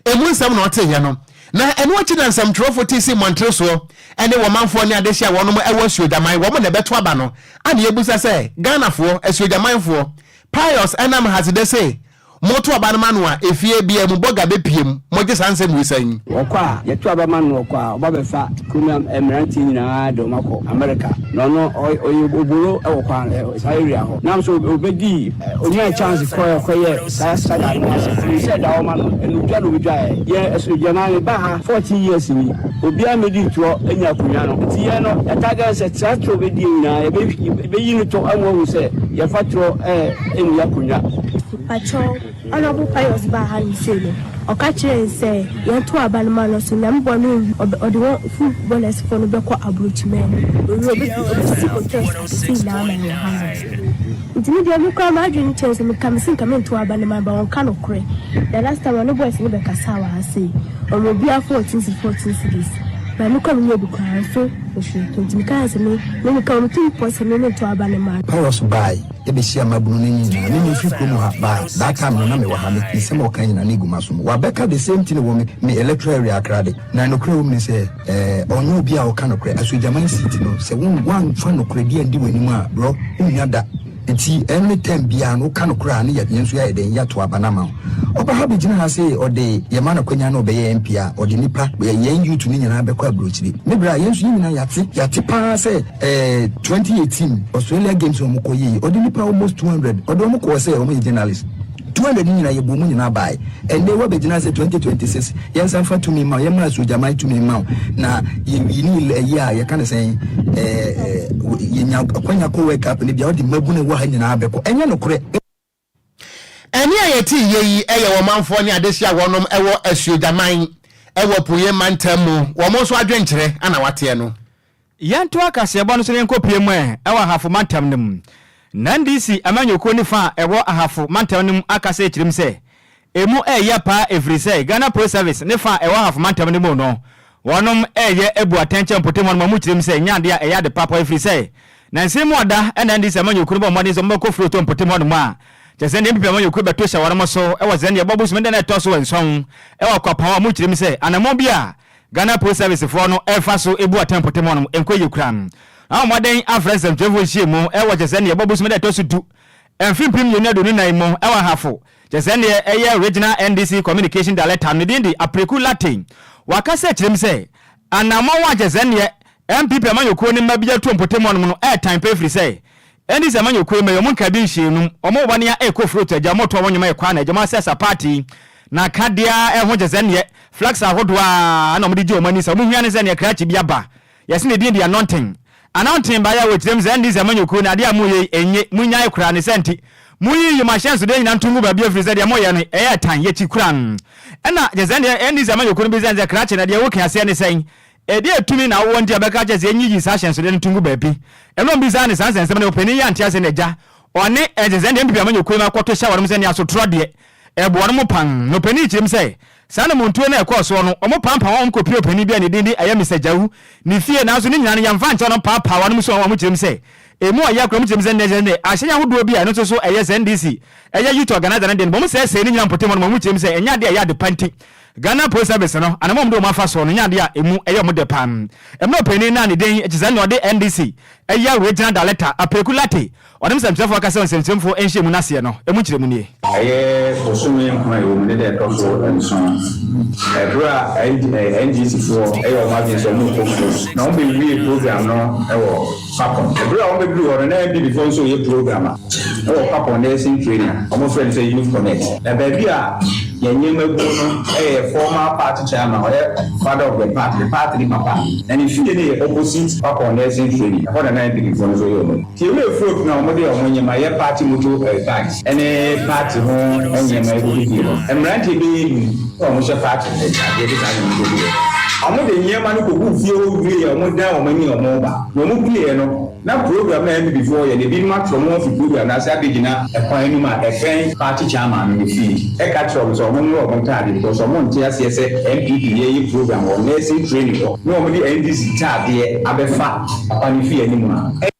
emu nsɛm na ɔteyɛ no. Na ɛno akyi na nsɛmtwerɛfoɔ te si mmɔntere soɔ ɛne wɔmanfoɔ ne adehyɛ a wɔnom ɛwɔ Asuogyaman, wɔn na ɛbɛto aba no, ana yɛbusa sɛ Ghanafoɔ, Asuogyamanfoɔ, Pius Enam Hadzide se moto aba no ma no a, efie bia mu bɔga bɛpie mu, mogye saa nsɛm wei sɛn? Wɔkɔ a yɛto aba ma no, ɔkɔ a ɔba bɛfa kurom mmeranteɛ nyinaa de ɔma kɔ America, na ɔno ɔyɛ obolo wɔ kwan saa area hɔ nam so obɛdi onyaa chance kɔɛ kɔyɛ saa saga no ase firi sɛ da ɔma no ɛno dwa na obɛdwaeɛ. Yɛ Asuogyaman me ba ha 14 years ni, obiara mɛdi toɔ anya akonnwa no, nti yɛn no yɛtaga sɛ tra torɔ bɛdie nyinaa yɛbɛyi no to ama ahu sɛ yɛfa torɔ ɛnni akonnwa. Pakyɛw, Honourable Pius baa ha no sei no, ɔka kyerɛɛ yɛn sɛ yɛnto aba no ma no so Nyame bɔ no ɔde wɔn footballers foɔ no bɛkɔ aburokyiman mu. Owie obɛsi hotels akɛse nyinaa ama yɛn wɔ ha no. Nti me deɛ, me koraa m'adwene kyerɛ sɛ meka me se nka mento aba no ma ba wɔnka nokorɛ. The last time ɔne boys no bɛkasa wɔ ha sei, ɔmo obiara 14 cedis, 14 cedis. Na me kora menyɛ bi koraa nso mehwɛ. Nti meka sɛ me meka wɔn tu pɔ sɛ me mento aba no ma. Pius bae ɛbɛhyia mabunu no nyinaa ne mefiri kurom ha baa. That time no na mewɔ ha. Me nsɛm a ɔka nyinaa ne gu ma so mu wabɛka the same thing wɔ me electoral area akra de. Na nokorɛ wɔ mu ne sɛ ɔnyɛ obi a ɔka nokorɛ. Asuogyaman seat no, sɛ woamfa nokorɛ andi w'anim a, borɔ wonnya da. Nti ɛne time biara no woka nokorɛ a, ne yɛn nso yɛayɛ dɛn yɛato aba no ama wo. Ɔba ha bɛgyina ha sɛ ɔde yɛma no kwanya na ɔbɛyɛ MP a, ɔde nipa yɛn youth no nyinaa bɛkɔ aburokyire. Me berɛ a yɛn nso yɛn nyinaa yɛate paa sɛ 2018 Australia Games a wɔn kɔ yie, ɔde nipa almost 200 ɔde wɔn kɔɔ sɛ wɔn yɛ journalist. 200 nyinaa yɛbɔ mu nyinaa bae. Ɛnɛ wabɛgyina sɛ 2026 yɛnsa mfa tumi ma wo, yɛma Asuogyaman tumi ma wo na yɛwini ɛyi a yɛka ne sɛn, yɛnya akwanya kɔ World Cup no bia, wode mabu no wɔ ha nyinaa bɛkɔ. Ɛnyɛ nokorɛ. Ɛne a yɛte yie yi ɛyɛ wɔmanfoɔ ne adehyɛ a wɔnom ɛwɔ Asuogyaman ɛwɔ Puye mantam mu, wɔn nso adwenkyerɛ ana wateɛ no. Yɛnto akaseɛbɔ no so ne yɛnkɔpie mu ɛ ɛwɔ Ahafo mantam no mu. Na NDC amanyɔkuo ne fa a ɛwɔ Ahafo mantam no mu akasa akyerɛm sɛ emu ɛyɛ paa, ɛfiri sɛ Ghana Police Service ne fa a ɛwɔ Ahafo mantam no mu no, wɔnom ɛyɛ abu atɛnkyɛ mpɔtam hɔ no ma mu kyerɛm sɛ nyɛ adeɛ a ɛyɛ ade papa, ɛfiri sɛ na nsɛm mu ɔda ɛna NDC amanyɔkuo no bɔ mmɔden sɛ wɔbɛkɔ furo mpɔtam hɔ no mu a kyɛ sɛ ne NPP amanyɔkuo bɛto hyɛ wɔnom so ɛwɔ sɛ neɛ ɛbɔ bosome da no ɛtɔ so 7 ɛwɔ Kwapɔn a mu kyerɛm sɛ anammɔn bi a Ghana Police Service foɔ no ɛfa so ebu atɛn mpɔtam hɔ no nkɔ yie kura no. Na wɔn mmɔden afrɛ nsɛmtwerɛfoɔ nhyia mu ɛwɔ kyɛ sɛ neɛ ɛbɔ bosome da ɛtɔ so 10 mfe 2024 mu ɛwɔ Ahafo, kyɛ sɛ neɛ ɛyɛ Regional NDC Communication Director no din de Apreku Latin wakasa kyerɛm sɛ anammɔn a kyɛ sɛ neɛ NPP amanyɔkuo ne mma bi atu mpɔtam hɔ nom no ɛɛtan pɛ, ɛfiri sɛ NDC amanyɔkuo yi ma wɔn nka bi nhyia num wɔn wɔ nea ɛkɔ furo to agya wɔn to wɔn nnwoma ɛkɔ ana agya wɔn asɛ sa party na kadeɛ ɛho kyɛ sɛ neɛ flags ahodoɔ a na wɔde gye wɔn ani sɛ wɔn hwia ne sɛ neɛ krakye bi aba yɛsɛ ne din de anointing anointing baayɛ a wɔkyerɛm sɛ NDC amanyɔkuo no adeɛ a moyɛ ɛnye monyae koraa ne sɛ nti moyiyi mo ahyɛnsodeɛ nyinaa nto ngu baabi, afiri sɛ deɛ moyɛ no ɛyɛ tan yɛkyi koraa. Ɛna kyɛ sɛ deɛ NDC amanyɔkuo no bi sɛ krakye na deɛ woka aseɛ ne sɛn ɛdeɛ etumi na wowɔ nti a bɛka kyɛ sɛ ɛnyiyi saa ahyɛnsodeɛ no to ngu baabi. Ɛno mbisa ne saa nsɛnsɛm no ɔpanin yɛ ante ase na agya ɔne ɛkyɛ sɛ deɛ NPP amanyɔkuo yi akɔto hyɛ wɔnom sɛ ne asotorɔ deɛ ɛboɔ no mo pan na ɔpanin kyerɛm sɛ saa na montuo no ɛkɔɔ soɔ no, ɔmo pampam wɔn kɔpie ɔpanin bi a ne din de ɛyɛ Mr Gyawu ne fie, nanso ne nyinaa no yɛmfa nkyɛw no paapaa wɔnom so a wɔn kyerɛm sɛ emu ɔyɛ korɔ. Ɔmo kyerɛm sɛ nnɛ sɛ ahyɛn ahodoɔ bi a ɛno nso so ɛyɛ sɛ NDC ɛyɛ youth organizer no deɛ no, wɔn sɛ sɛ ne nyinaa mpɔtam hɔ no, wɔn kyerɛm sɛ ɛnyɛ adeɛ a ɛyɛ ade pa nti Ghana Police Service no anam ɔmo de wɔn afa soɔ no nyɛ adeɛ a emu ɛyɛ ɔmo dɛ paa. Ɛmɛ ɔpanin naa ne din kyerɛ sɛ nea ɔde NDC ɛyɛ Regional Director Apreku Latte ɔne nsɛmtwerɛfoɔ akasa wɔ nsɛmtwerɛfoɔ nhyia mu n'aseɛ no emu nkyerɛ mu nie. Ɛyɛ bosome 9 a ɛwɔ mu ne deɛ ɛtɔ so 7, ɛberɛ a NDC foɔ ɛyɛ wɔn adwene sɛ wɔn rekɔ furo na wɔn bɛwie program no ɛwɔ Kwapɔn. Ɛberɛ a wɔn bɛduru hɔ no, na NPP foɔ nso yɛ program a ɛwɔ Kwapɔn nursing training a wɔn frɛ no sɛ Youth Connect, na baabi a Yɛn nneɛma gu no yɛ former party chairman, ɔyɛ father of the party, the party ne papa. Na ne fie no yɛ opposite Kwapong Nursing Training, ɛhɔ na na NPP foɔ no nso yɛ wɔn. Nti yɛwura float no a wɔde wɔn nneɛma, yɛ party motor bikes ne party ho nneɛma ɛgugu fie hɔ. Mmeranteɛ bɛyɛ num na wɔhyɛ party adeɛ de saa nneɛma no kɔgu hɔ. Wɔde nneɛma no kɔguu fie hɔ wieeɛ a wɔdan wɔn ani a wɔreba. Na wɔpueeɛ no, Na program no a NPP foɔ yɛ no ebinom atwerɛ wɔn ho afi program no ase abɛgyina ɛkwan no mu a ɛbɛn party chairman no ne fie ɛka kyerɛ wɔn sɛ wɔn nworɔ wɔn ntaadeɛ because wɔn nte aseɛ sɛ NPP yɛyɛ program wɔ nursing training hɔ na wɔn de NDC ntaadeɛ abɛfa papa no fie anim a.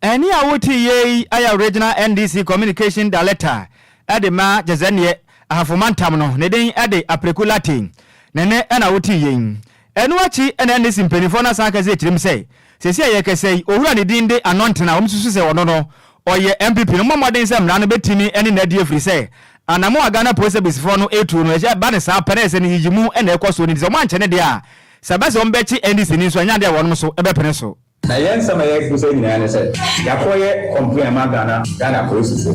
Ɛnne a wote yei yɛ Regional NDC Communication Director de ma Gyesɛnneɛ Ahafo Mantam no, ne din de Apreku Lartey. Ne nne na wote yei. Ɛno akyi na NDC mpanimfoɔ no asan akasa akyerɛ mu sɛ, seesei a yɛrekasa yi, owura a ne din de Anɔnten a wɔsusu sɛ ɔno no ɔyɛ NPP no mmɔ mmɔden sɛ mmara no bɛtumi ne no adi ɛfiri sɛ anammɔn a Ghana Police Service foɔ no retuo no ɛhyɛ ba no saa pɛ na ɛyɛ sɛ ne nyiyimu na ɛrekɔ soɔ no nti sɛ wɔankyɛ no deɛ a sɛ ɛba sɛ wɔbɛkye NDC ni nso ɛnyɛ adeɛ a wɔnom nso bɛpene so. Na yɛn nsɛm a yɛrebisa nyinaa ne sɛ, yɛakɔyɛ complain ama Ghana Ghana apolisifo.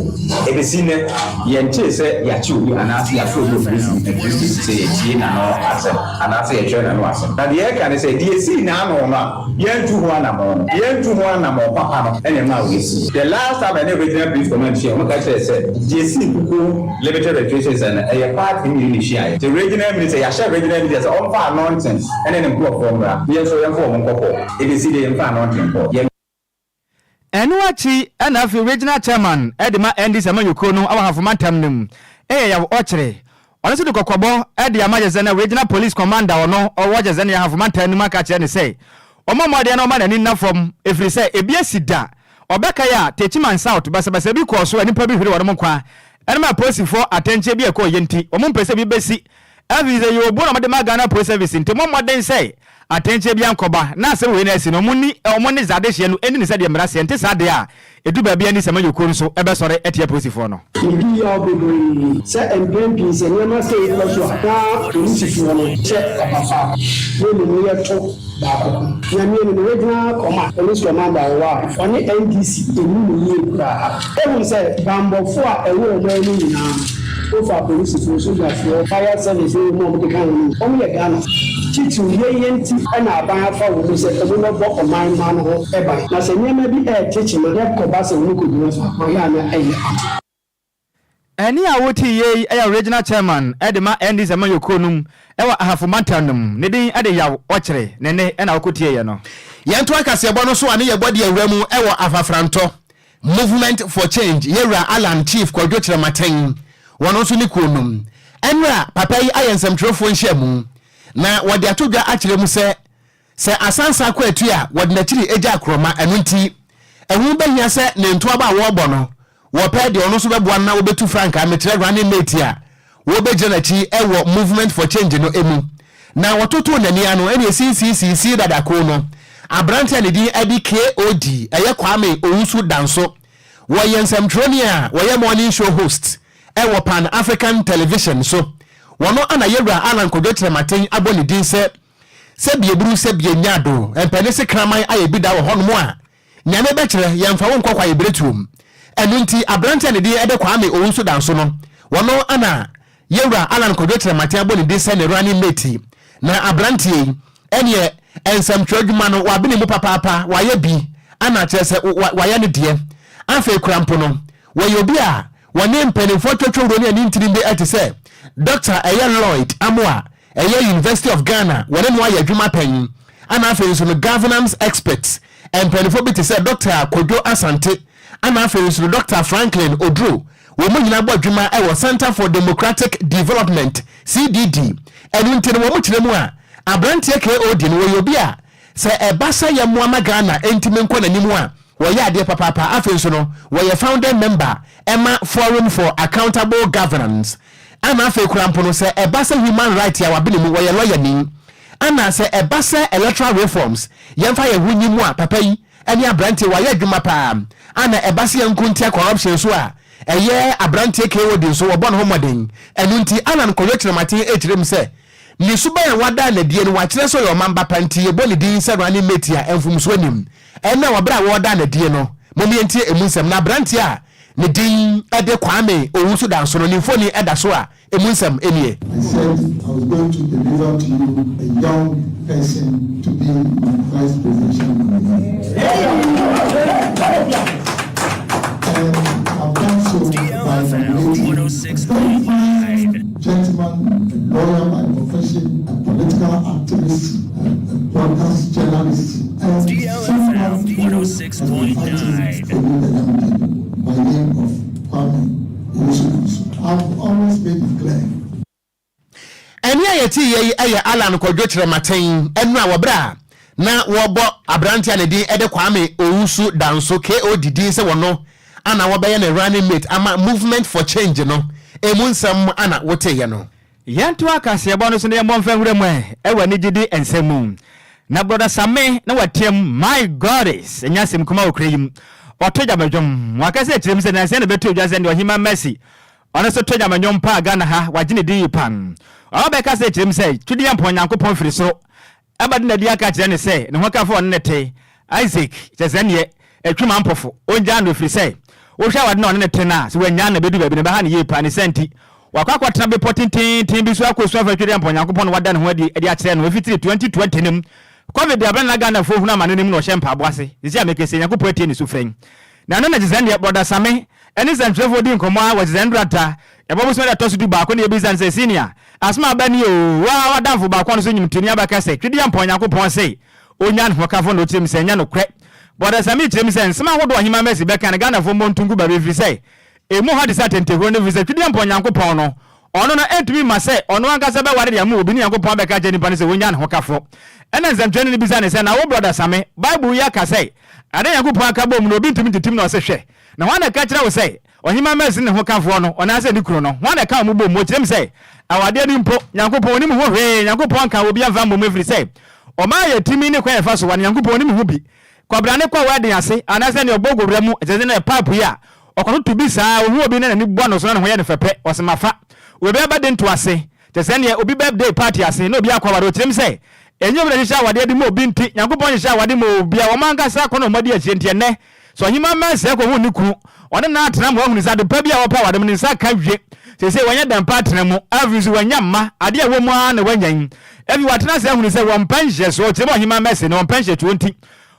Ebesi nnɛ, yɛntee sɛ yɛakye obi anaasɛ yɛafrɛ obi wɔ polisi police station sɛ yɛtie n'ano asɛm anaasɛ yɛtwerɛ n'ano asɛm. Na deɛ yɛreka ne sɛ, deɛ esii n'ano no a yɛantu ho anammɔn no, yɛantu ho anammɔn papa no na ɛmaa wei sii. The last time a yɛne Regional Police Command hyiae, wɔka kyerɛɛ sɛ deɛ esii Kukuo Limited Registration Centre no, ɛyɛ party mmienu na ehyiaeɛ. Nti Regional Minister, yɛahyɛ Regional Minister sɛ ɔmfa Anɔnten ne ne nkurɔfoɔ mmra na yɛn nso yɛmfa wɔn nkɔ court. Ebesi dɛ yɛmfa ano ntwe nkɔ yɛn. Ɛno akyi na afei Regional Chairman de ma NDC amanyɔkuo no wɔ Ahafo Mantam no mu yɛ Yaw Ɔkyere. Ɔno nso de kɔkɔbɔ de ama Gyesɛnɛ Regional Police Commander a ɔno ɔwɔ Gyesɛnɛ Ahafo Mantam no mu aka akyerɛ no sɛ ɔmmɔ mmɔden na ɔmma n'ani nna fam ɛfiri sɛ ebi asi da. Ɔbɛkae a, Techiman South basabasa bi kɔɔ so a nnipa bi hweree wɔnom nkwa ɛnam apolisifoɔ atɛnkyea bi a ɛkɔeɛ nti. Wɔmpɛ sɛ bi bɛsi Afei sɛ yɛwɔ obuo na wɔde ma Ghana Police Service nti mommɔ mmɔden sɛ atɛnkyɛ biara nkɔba na asɛm wei no asi no wɔn ni wɔn ne dza adehyeɛ no ɛnni no sɛdeɛ mmara seɛ nte saa deɛ a ɛdu baabi a ne Sɛmɛnyɔkuo no nso bɛsɔre atia polisifoɔ no. Medi yaw bebree sɛ mpɛn pii sɛ nneɛma sei kɔ so a na polisifoɔ no hyɛ abafa na mmom yɛto baako ko. Nyame anim, Regional Command, Police Commander a ɔwɔ a ɔne NDC nni no yie koraa. Wohunu sɛ banbɔfoɔ a ɛwɔ ɔman mu nyinaa no, wofa apolisifoɔ, sogyafoɔ, fire service ne wɔn a wɔkeka ho no, wɔn yɛ Ghanafoɔ. Titiriw yei yɛ nti na aban afa wɔn sɛ wɔmmɛbɔ ɔman mma no ho ban. Na sɛ nneɛma bi rete kyema na ɛkɔba sɛ wɔkɔgyina faako a, ɛyɛ a na ɛyɛ papa. Ɛnne a wotee yei yɛ Regional Chairman de ma NDC amanyɔkuo no mu wɔ Ahafo Mantam no mu. Ne din de Yaw Ɔkyere. Ne nne na wokɔtieeɛ no. Yɛntoa kaseɛbɔ no so a ne yɛbɔ de awura mu wɔ Afafrantɔ Movement for Change Yɛwura Allan Chief Kwadwo Kyerematen wɔn nso ne kuo nom. Ɛnora papa yi ayɛ nsɛmtwerɛfoɔ nhyiamu na wɔde ato dwa akyerɛ mu sɛ Sɛ asansa kɔ atue a, wɔde n'akyiri gya akorɔma. Ɛno nti, ɛho bɛhia sɛ ne ntoabɔ a wɔrebɔ no, wɔpɛ deɛ ɔno nso bɛboa no na wɔbɛtu frankaa, mekyerɛ running mate a wɔbɛgyina n'akyi wɔ Movement for Change no mu. Na wɔtotoo n'ani ano ɛne ɛsiisiisiisii dada koo no, aberanteɛ a ne din de KOD, ɛyɛ Kwame Owusu Danso. Wɔyɛ nsɛmtwerɛni a wɔyɛ morning show host wɔ Pan African Television so. Wɔno na Yɛwura Allan Kwadwo Kyerematen abɔ ne din sɛ Sɛ bie buru sɛ bie nya do mpɛ ne se kraman ayɛ bi da wɔ hɔnom a, Nyame bɛkyerɛ, yɛmfa wo nkɔ kwaeɛ berɛtuom. Ɛno nti, aberanteɛ a ne din de Kwame Owusu Danso no, wɔno na Yɛwura Allan Kwadwo Kyerematen abɔ ne din sɛ ne running mate. Na aberanteɛ yi, ɛneɛ nsɛmtwerɛ adwuma no, wabene mu papaapa, wayɛ bi, ana kyerɛ sɛ wayɛ ne deɛ. Afei koraa mpo no, wɔyɛ obi a wɔne mpanimfoɔ twotwowuro ne anintini bi te sɛ Dɔkta ɛyɛ Lloyd Amoah, Ɛyɛ University of Ghana wɔne no ayɛ adwuma pɛn ɛna afei nso no governance experts mpaninfoɔ bi te sɛ Dɔkta Kojo Asante ɛna afei nso no Dɔkta Franklin Oduro wɔn nyinaa bɔ adwuma wɔ Center for Democratic Development CDD ɛno nti no wɔn kyerɛ mu a abranteɛ KOD no wɔyɛ obi a sɛ ɛba sɛ yɛmmoa ma Ghana ntumi nkɔ n'anim a wɔyɛ adeɛ papaapa afei nso no wɔyɛ founding member ɛma Forum for Accountable Governance Ɛna afei koraa mpo no sɛ ɛba sɛ human right a wabene mu, wɔyɛ lawyer ni. Ɛna sɛ ɛba sɛ electoral reforms yɛmfa yɛn ho nyi mu a papa yi ɛne abranteɛ wayɛ adwuma paa. Ɛna ɛba sɛ yɛnko ntia corruption nso a ɛyɛ abranteɛ KOD nso wɔbɔ ne ho mmɔden. Ɛno nti Allan Kwadwo Kyerematen ɛrekyerɛ mu sɛ ne suban a wadaa no adie no wakyerɛ sɛ ɔyɛ ɔman ba pa nti yɛbɔ ne din sɛ running mate a mfomsoɔ nnim. Ɛna wɔ berɛ a wɔredaa no adie no mom yɛntie ɛmu nsɛm na abranteɛ a. ne din de Kwame Owusu Danso no ne mfoni da so a emu nsɛm nie. I said I was going to deliver to you a young person to be my vice presidential nominee. And I've done so by nominating a very fine gentleman, a lawyer by profession, a political activist, a broadcast journalist, and someone who has been fighting for you, the young people, by name of Kwame Owusu. I've always made it clear. Ɛnne a yɛteeɛ yi yɛ Allan Kwadwo Kyerematen ɛno a wɔ berɛ a na wɔrebɔ aberanteɛ a ne din de Kwame Owusu Danso, KOD, din sɛ wɔno ana wɔbɛyɛ ne running mate ama Movement for Change no, ɛmu nsɛm ana woteeɛ no. Yɛntoa kaseɛbɔ no so na yɛmmɔ mfa nwura mu ɛ wɔ anigyede nsɛm mu. Na Brɔda Same na wateam My Goddess! Ɛnyɛ asɛm kumaa wɔ kuro yi mu. Ɔto gyamadwom. Wakasa akyerɛ mu sɛ nansa yi na ɛbɛtoo dwa sɛ nea Ɔhemmaa Mercy ɔno nso to gyamadwom paa Ghana ha, wagye ne din yi paa. Ɔba bɛkasa akyerɛ mu sɛ Twedeampɔn Nyankopɔn firi soro Ɛba de n'adi aka akyerɛ no sɛ ne hokafo a ɔne no te, Isaac, kyerɛ sɛ ɛnneɛ, atwam ampofo, ongyaa no ɛfiri sɛ, wohwɛ awade no a ɔne no te no a, sɛ wannyaa no a, ɛbɛdu baabi no, ɛbɛha no yie paa. Ne saa nti, wakɔ akɔtena bepɔ tenteenten bi so akɔsu afrɛ Twedeampɔn Nyankopɔn na wada ne ho adi de akyerɛ no. Ɛfitiri 2020 no mu, Covid de aberɛ na na Ghanafoɔ hunu amane no mu na ɔhyɛ mpaebɔ ase. Seesei a mekasa yi, Nyankopɔn atie ne sufrɛ yi. Na ɛno na kyerɛ sɛ ɛnneɛ, Brɔda Same ne nsɛntwerɛfoɔ dii nkɔmmɔ ara wɔ kyerɛ sɛ nnora da, ɛbɔ bosome da ɛtɔ so dubaako na yɛbisa no sɛ, Senior, Asem aba ni oo, wo ara w'adamfo baako a ɔno nso nyim toni aba ka sɛ, Twedeampɔn Nyankopɔn se onya ne hokafo na ɔkyerɛ mu sɛ ɛnyɛ nokorɛ. Bɔda Sammy kyerɛ mu sɛ nsem ahodoɔ a Ɔhemaa Mercy bɛka no Ghanafoɔ mmɔ nto ngu baabi ɛfiri sɛ emu ha te sɛ atɛntɛhuro no ɛfiri sɛ Twedeampɔn Nyankopɔn no ɔno no ɛntumi mma sɛ ɔno ankasa bɛware de ama obi ne Nyankopɔn abɛka akyerɛ nipa no sɛ ɔnya ne hokafo. Ɛna nsɛmtwerɛni no bisa no sɛ na wo Brɔda Sammy, Bible yi aka sɛ ade a Nyankopɔn aka bom no obi ntumi ntetem na ɔse hwɛ na hwan na ɛka kyerɛ wo sɛ Ɔhemmaa Mercy ne ne hokafoɔ no, ɔnaasɛ ne kunu no, hwan na ɛka wɔn bom? Wɔkyerɛ mu sɛ, awadeɛ no mpo, Nyankopɔn ɔnim ho hwee, Nyankopɔn nkaa obiara mfa mmom ɛfiri sɛ, ɔmaa yɛn tumi ne kwan a yɛfa so ware, Nyankopɔn ɔnim ho bi. Kwabrane kɔ wedding ase, anaasɛ nea ɔbɔ gowura mu, kyerɛ sɛ na pipe yi a, ɔkɔtoto bi saa, ɔhu obi na n'ani bɔ no so na ne ho yɛ no fɛ pɛ, ɔse mafa. Obi aba dentoɔ ase, kyerɛ sɛ neɛ obi birthday party ase na obi akɔ aware, ɔkyerɛ mu sɛ, ɛnyɛ obi na ɛhyehyɛ awadeɛ de ma obi nti, Nyankopɔn nhyehyɛ awade ma obiara, wɔn ankasa akɔnnɔ na wɔadi akyire nti ɛnnɛ, Sɛ ɔhemmaa Mercy akohu ne kunu, ɔne no atena ma wahunu sɛ ade pa bi a wɔpɛ aware mu no nsa ka wie. Seesei wanya dan pa atena mu. Afei nso wanya mma. Ade a ɛwɔ mu ara na wanya yi. Afei watena ase ahunu sɛ wɔmpɛ nhyɛsoɔ. Ɔkyerɛ mu ɔhemmaa Mercy no, ɔmpɛ nhyɛsoɔ nti,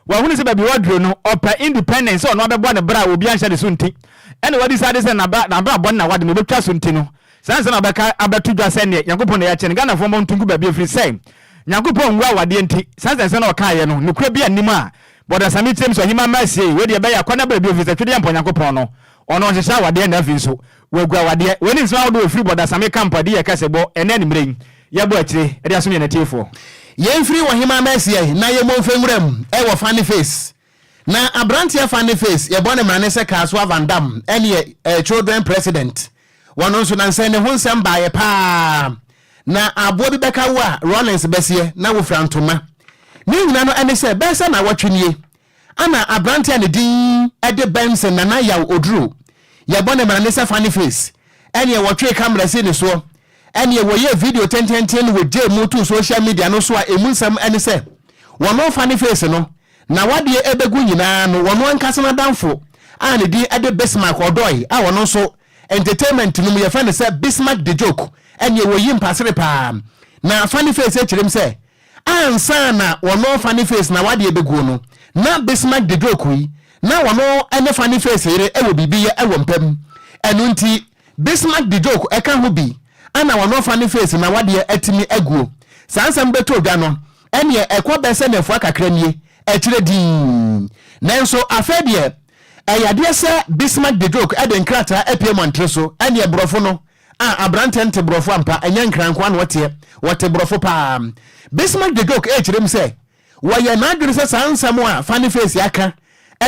wahunu sɛ baabi a waduru no, ɔpɛ independence sɛ ɔno abɛbɔ ne bra a obiara nhyɛ ne so nti. Ɛna wadecide sɛ n'abrabɔ ne n'awade no, ɔbɛtwa so nti no, Saa nsɛm a bɛka abɛto dwa sɛ neɛ Nyankopɔn na yɛakyɛ no, Ghanafoɔ mmɔ nto ngu baabi ɛfiri sɛ Nyankopɔn ngu awadeɛ nti, saa nsɛnsɛm no a ɔkaeɛ no, nokorɛ biara nnim a Bɔda Sammy tirim sɛ Ɔhemaa Mercy ei, wei deɛ ɛbɛyɛ akɔ na baabi ɛfiri sɛ Twedeɛ Mpɔ Nyankopɔn no, ɔno ɔnhyehyɛ awadeɛ na afei nso wagu awadeɛ. Wei ne nsɛm ahodoɔ a ɛfiri Bɔda Sammy camp adi yɛ kɛsɛbɔ ɛnnɛ anwummerɛ yi yɛbɔ akyire de asom yɛn atiefoɔ. Yɛmfiri Ɔhemaa Mercy ɛ na yɛmmɔ mfɛ nwuram wɔ Funny Face. Na abranteɛ Funny Face yɛbɔ no mmrane sɛ Kasoa Van Dam ɛneɛ eh, Children President. Wɔno nso nansa yi ne ho nsɛm baeɛ paa. Na aboa bi bɛka wo a Rawlings bɛseɛ na wofira ntoma. Ne nyina no ɛne sɛ bɛyɛ sɛ nawɔtwe nie ana abranteɛ a ne din de Benson Nana Yaw Oduro yɛbɔ no mmrane sɛ Funny Face ɛneɛ wɔtwee camera sii ne soɔ ɛneɛ wɔyɛɛ video tententen wɔgyee mu too social media no so a ɛmu nsɛm ɛne sɛ wɔno Funny Face no Na w'adeɛ ɛbɛgu nyinaa no wɔno ankasa n'adamfo a ne din de Bismarck Odoi a ɔno nso entertainment no mu yɛfrɛ no sɛ Bismarck the Joke ɛneɛ wɔyi mpasere paa na Funny Face kyerɛm sɛ ansa na wɔno Funny Face na w'adeɛ bɛguo no na Bismarck the Joke yi na wɔno ne Funny Face yere wɔ biribi yɛ wɔ mpa mu ɛno nti Bismarck the Joke ɛka ho bi ana wɔno Funny Face na w'adeɛ atumi aguo. Saa nsɛm bɛtɔ dwa no Ɛnneɛ ɛkɔ bɛ sɛ nnafua kakra nie, akyire dinn. Nanso afei deɛ, ɛyɛ adeɛ sɛ Bismarck de Joke de nkrataa apue mmɔntere so, ɛnneɛ borɔfo no, ah, aberanteɛ no te borɔfo ampa, ɛnyɛ nkran nko ara na ɔteɛ, ɔte borɔfo pa ara. Bismarck de Joke rekyerɛ mu sɛ, wɔyɛ n'adwene sɛ saa nsɛm a Funny Face aka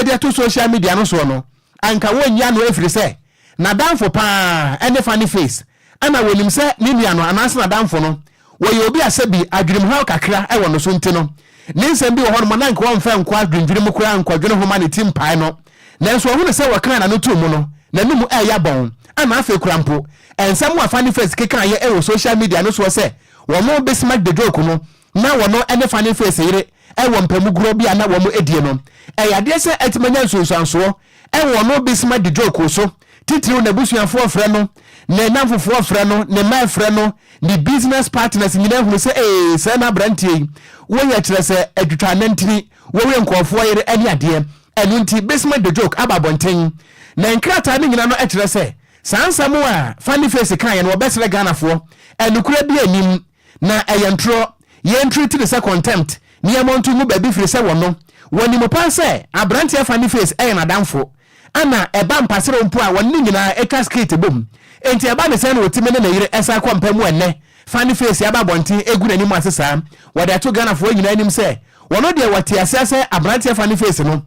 de ato social media no soɔ no, anka wɔnyi ano ɛfiri sɛ n'adamfo pa ara ne Funny Face, ɛna wɔnim sɛ ne nua no anaasɛ n'adamfo no wɔyɛ obi a sɛbi adwenemhaw kakra wɔ no so nti no, ne nsɛm bi wɔ hɔnom a na anka ɔmfa nkɔ adwendwene mu koraa nkɔdwene ho ma ne ti mpae no. Nanso ɔhunu sɛ wɔkaa n'ano too mu no, n'anom reyɛ abɔn. Ɛna afei koraa mpo, nsɛm a Funny Face kekaeɛ wɔ social media no soɔ sɛ wɔn Bismarck de Joke no, na wɔn ne Funny Face yere wɔ mpamu gorɔ bi a na wɔn die no, ɛyɛ adeɛ sɛ atumi anya nsunsuansoɔ. Ɛwɔ ɔno Bismarck de Djoko so, titiriw n'abusuafoɔ frɛ no, ne nnamfofoɔ frɛ no, ne mma frɛ no, ne business partners nyinaa hunu sɛ ee sɛɛ na aberanteɛ yi woyɛ kyerɛ sɛ atwitwa anantini, wowe nkurɔfoɔ yere ne adeɛ. Ɛno nti Bismarck de Djok aba abɔnten. Na nkrataa no nyinaa no kyerɛ sɛ saa nsɛm a Funny Face kaeɛ no wɔbɛsrɛ Ghanafoɔ, ɛnokorɛ biara nnim. Na ɛyɛ ntorɔ. Yɛn treat no sɛ contempt ne yɛmmɔ nto ngu baabi firi sɛ wɔno, wɔnim paa sɛ abranteɛ funny face yɛ n'adamfo. Ɛna ɛba mpaserew mpo a wɔne no nyinaa twa skit bom. Enti ɛba ne sɛn na ɔtumi ne ne yere san kɔ mpa mu ɛnnɛ? Funny face aba abɔnten gu n'anim ase saa. Wɔde ato Ghanafoɔ nyinaa anim sɛ wɔno deɛ wɔte aseɛ sɛ abranteɛ funny face no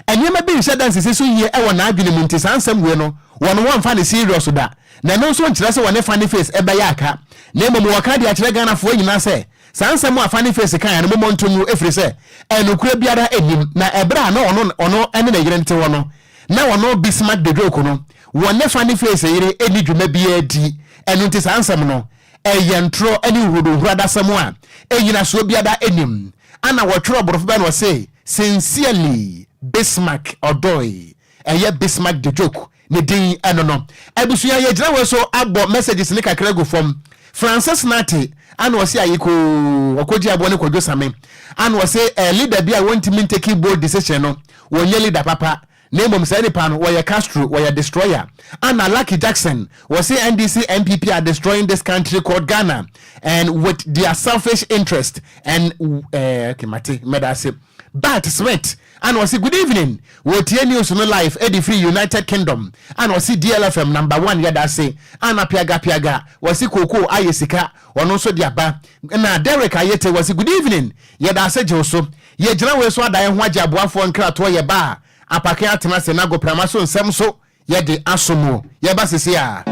Nneɛma bi nhyɛ da nsisi so yie wɔ n'adwene mu nti saa nsɛm wei no wɔn wɔmfa no serious da. Na ɛno nso nkyerɛ sɛ wɔne Funny Face bɛyɛ aka. Na mmom wɔka de akyerɛ Ghanafoɔ nyinaa sɛ saa nsɛm a Funny Face kaeɛ no mommɔ nto ngu ɛfiri sɛ ɛnokorɛ biara nnim. Na ɛberɛ a na ɔno ɔno ne ne yere te hɔ no na ɔno Bismarck Dejoko no wɔne Funny Face yere nni dwuma biara di. Ɛno nti saa nsɛm no ɛyɛ ntorɔ ne nhuruduhuradasɛm a nnyinasoɔ biara nnim. Ana wɔtwerɛ borɔfo bɛn na ɔse Sincerely Bismarck Odoi ɛyɛ Bismarck the joke ne din ɛno no. Abusua yɛgyina wei so abɔ messages ne kakra agu fam. Francis Nartey ana ɔse ayekoo ɔkɔgye aboɔ ne Kwadwo Same ana ɔse eh, leader bi a wɔntumi ntake bold decision no wɔnyɛ leader papa na mmom saa nipa no wɔyɛ Castro wɔyɛ destroyer. Ana Lucky Jackson wɔse NDC NPP are destroying this country called Ghana and with their selfish interest and eh, okay mate mɛda ase. Bart Smith ana ɔse good evening wɔtie news no live ɛde firi United Kingdom ana ɔse DLFM number one yɛda ase. Ana Piaga Piaga wɔse kookoo ayɛ sika ɔno nso de aba. Na Derek Ayete wɔse good evening yɛda ase gyew so. Yɛgyina wei so ada yɛn ho agye aboafoɔ nkratoɔ yɛba a apake atena ase na agoprama so nsɛm nso yɛde aso mu. Yɛba sese a.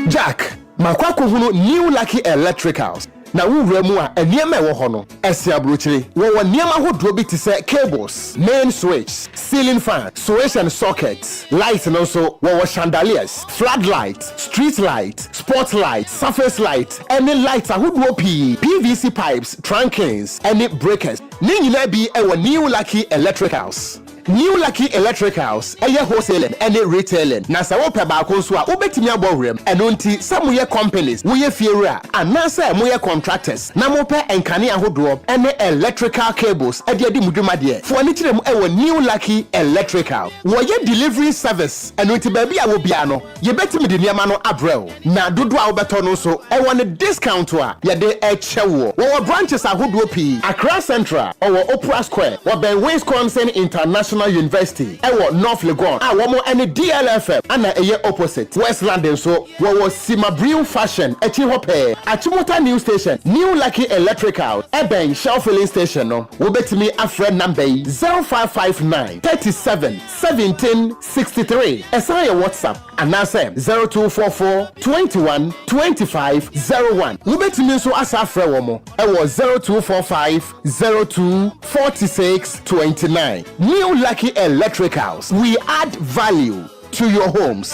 Jack, Makɔ akɔhunu New Lucky Electricals, na wo wura mu a nneɛma a ɛwɔ hɔ no, ɛsen aburokyire. Wɔwɔ nneɛma ahodoɔ bi te sɛ cables, main switch, ceiling fan, switch and socket, light no nso wɔwɔ chandeliers, flood light, street light, spot light, surface light, ne light ahodoɔ pii, PVC pipes, trunkings, ne breakers. Ne nyinaa bi wɔ New Lucky Electricals. New Lucky Electricals yɛ wholesaling ne retailing, na sɛ wopɛ baako nso a, wobɛtumi abɔ wuram. Ɛno nti, sɛ moyɛ companies, woyɛ fiewura, anaasɛ moyɛ contractors na mopɛ nkanea ahodoɔ ne electrical cables de adi mo dwuma deɛ, fo ani kyerɛ mu wɔ New Lucky Electrical. Wɔyɛ delivery service, ɛno nti baabi a wɔ biara no, Yɛbɛtumi de nneɛma no abrɛ wo, na dodoɔ a wobɛtɔ no nso, ɛwɔ ne discount a yɛde kyɛ woɔ. Wɔwɔ branches ahodoɔ pii, Accra Central, ɔwɔ Opera Square, wɔbɛn Wisconsin International University, ɛwɔ North Legon a wɔn ne DLFM ana ɛyɛ opposite. West London nso, wɔwɔ Simabriw Fashion akyi hɔ pɛɛ, Achimota New Station, New Lucky Electrical, ɛbɛn Shell Filling Station no. Wobɛtumi afrɛ number yi, 0559 37 17 63. Ɛsan yɛ WhatsApp anaasɛ 0244 21 25 01. Wobɛtumi nso asa afrɛ wɔn wɔ 0245 02 46 29. New Lucky Electricals, we add value to your homes.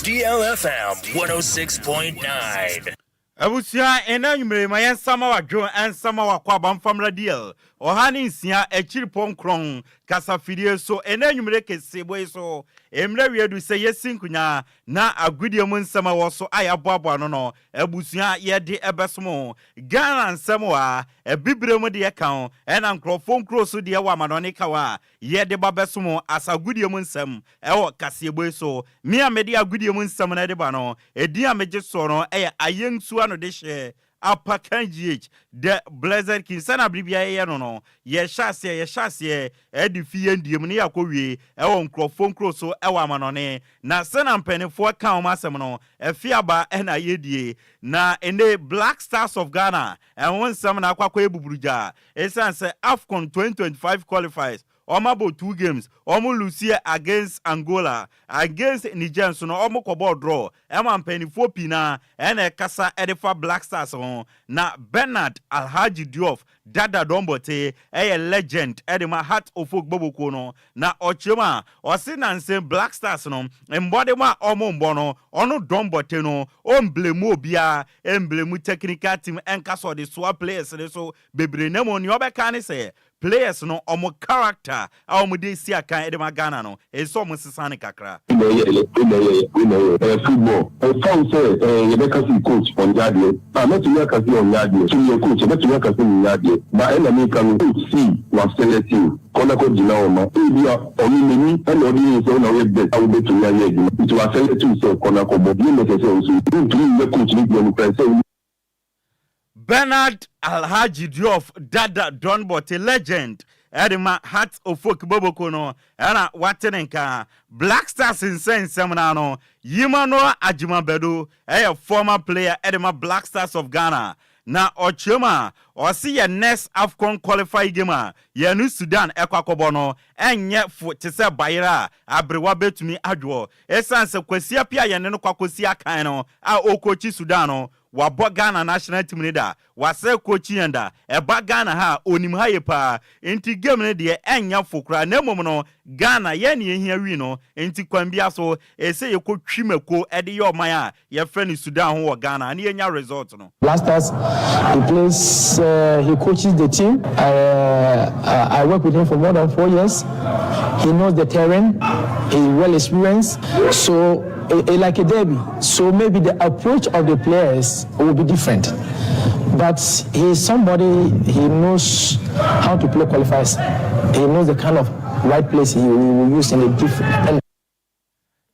DLFM 106.9. Abusua, ɛnnɛ anwummere yi, ma yɛnsa ma wadwo nsa ma wakɔ aba mfa mmra DL 106 akyiripɔ nkorɔn kasafidie so ɛnnɛ anwummere keseebɔ yi so. Mmerɛ wie adu sɛ yɛsi nkonyaa na agodie mu nsɛm a ɛwɔ so a yɛaboaboa ano no, abusua yɛde ɛbɛsom wo. Ghana nsɛm wɔ ha, Abibire mu deɛ ka ho, ɛna nkorɔfoɔ nkuro so deɛ wɔ amanɔne ka ho a yɛde ba bɛsom wo asa agodie mu nsɛm ɛwɔ kaseɛbɔ yi so. Me a mede agodie mu nsɛm no de ba no, edin a megye soɔ no yɛ Ayɛnsu Anodehyeɛ Apakan GH, The Blessed King. Sɛnea bere biara yɛyɛ no no, yɛhyɛ aseɛ, yɛhyɛ aseɛ de fi yɛn deɛ mu na yɛakɔwie wɔ nkurɔfoɔ nkuro so wɔ amanɔne. Na sɛnea mpanimfoɔ ka wɔn asɛm no, ɛfe aba na yɛdie. Na ɛnnɛ Black Stars of Ghana, ɛho nsɛm na akɔ akɔyɛ buburugyaa. Ɛsiane sɛ AFCON 2025 qualifiers. Wɔn abɔ two games, wɔn luseɛ against Angola, against Niger nso no wɔn kɔbɔɔ draw. Ɛma mpaninfoɔ pii no ara ɛna ɛkasa de fa Black Stars ho. Na Bernard Alhaji Diouf Dada Dombote yɛ legend de ma Heart of Oak bɔbɔkuo no. Na ɔkyerɛ mu a, ɔse nansa Black Stars no mbɔdem a ɔmo mbɔ no, ɔno Dombote no ɔmblemu obiara, ɛmblemu technical team ɛnka sɛ ɔde soa players no so bebree na mmom nea ɔbɛka ne sɛ Players no ɔmo character a ɔmo de si akan de ma Ghana no ɛsɛ sɛ ɔmo sesa no kakra. Wei na ɛyɛ wei na ɛyɛ wei na ɛyɛ ɛyɛ football ɛmfa ho sɛ ɛɛ yɛbɛka se coach ɔnyɛ adeɛ a mɛtumi aka se ɔnyɛ adeɛ so meyɛ coach a mɛtumi aka se menyɛ adeɛ but ɛna meka no coach sei wasɛlɛte o kɔ na kɔ gyina hɔ ma ebia ɔno n'ani ɛna ɔde hu sɛ wo na woyɛ best a wobɛtumi ayɛ adwuma nti wasɛlɛte wo sɛ kɔ na kɔbɔ deɛ na ɛsɛ sɛ wo nso wontumi nyɛ coach no deɛ nokorɛ sɛ wo Bernard Alhaji Diouf Dada Don Bortey legend de ma Hearts of Oak Boboko no na wate ne nka. Black Stars nsɛnsɛm no ano, Emmanuel Agyemang Badu yɛ former player de ma Black Stars of Ghana na ɔkyerɛ mu a ɔse yɛn next Afcon qualifying game a yɛne Sudan ɛkɔ akɔbɔ no ɛnyɛ fo te sɛ bayerɛ a aberewa bɛtumi adwoɔ ɛsiane sɛ Kwasi Appiah a yɛne no kɔ akɔsi akan no a ɔrekɔkyi Sudan no Wabɔ Ghana national team no da, wasɛe coaching yɛn da, ɛba Ghana ha a onim ha yie paa, nti game no deɛ ɛnyɛ fo koraa na mmom no Ghana yɛn na yɛhia win no, nti kwan biara so ɛsɛ yɛkɔ twi mako de yɛ ɔman a yɛfrɛ no Sudan ho wɔ Ghana na yɛnya result no. Black Stars, he plays, he coaches the team, I, I work with him for more than 4 years, he knows the terrain, he's well experienced, so it, like a derby. So maybe the approach of the players will be different. But he's somebody, he knows how to play qualifiers. He knows the kind of right place he will use in a different.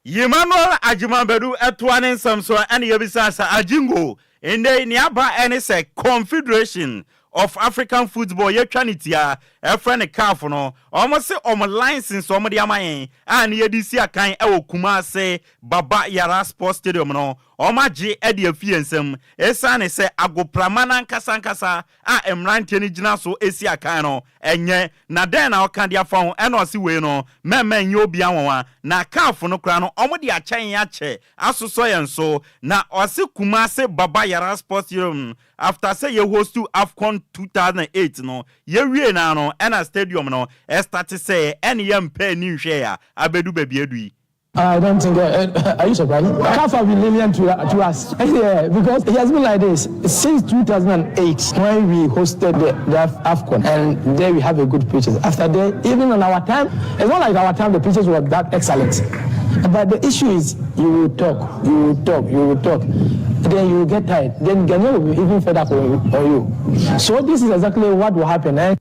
Emmanuel Agyemang Badu ɛtoa ne nsɛm so ɛne yɛbisa sɛ Agyingo ndɛ nea aba ɛne sɛ Confederation of African Football yɛtwa ne tia ɛfrɛ ne CAF no ɔmo se ɔmo license ɔmo de ama yɛn a ne yɛde si akan ɛwɔ Kumase Baba Yara Sports Stadium no ɔmo agye ɛde afi yɛn nsam esiane sɛ agoprama n'ankasa ankasa a mmeranteɛ no gyina so esi akan no ɛnyɛ na dɛn na ɔka de afa ho ɛna ɔsi wei no mɛmɛ nyɛ obi anwanwa na CAF no koraa no ɔmo de akyɛ yɛn akyɛ asosɔ yɛn so na ɔsi Kumase Baba Yara Sports Stadium after sɛ yɛ host AFCON 2008 no yɛwie na no ɛna stadium no ɛstart sɛ ɛne yɛ mpɛ ani nhwɛ a abɛdu baabi adu yi. I don't think. Are you surprised? CAF have been lenient to us. Yeah, because it has been like this since 2008 when we hosted the AFCON, and there we have a good pitches. After that, even on our time, it's not like our time the pitches were that excellent. But the issue is you will talk, you will talk, you will talk. Then you will get tired. Then Ghanaian will be even fed up on you. So this is exactly what will happen. Eh?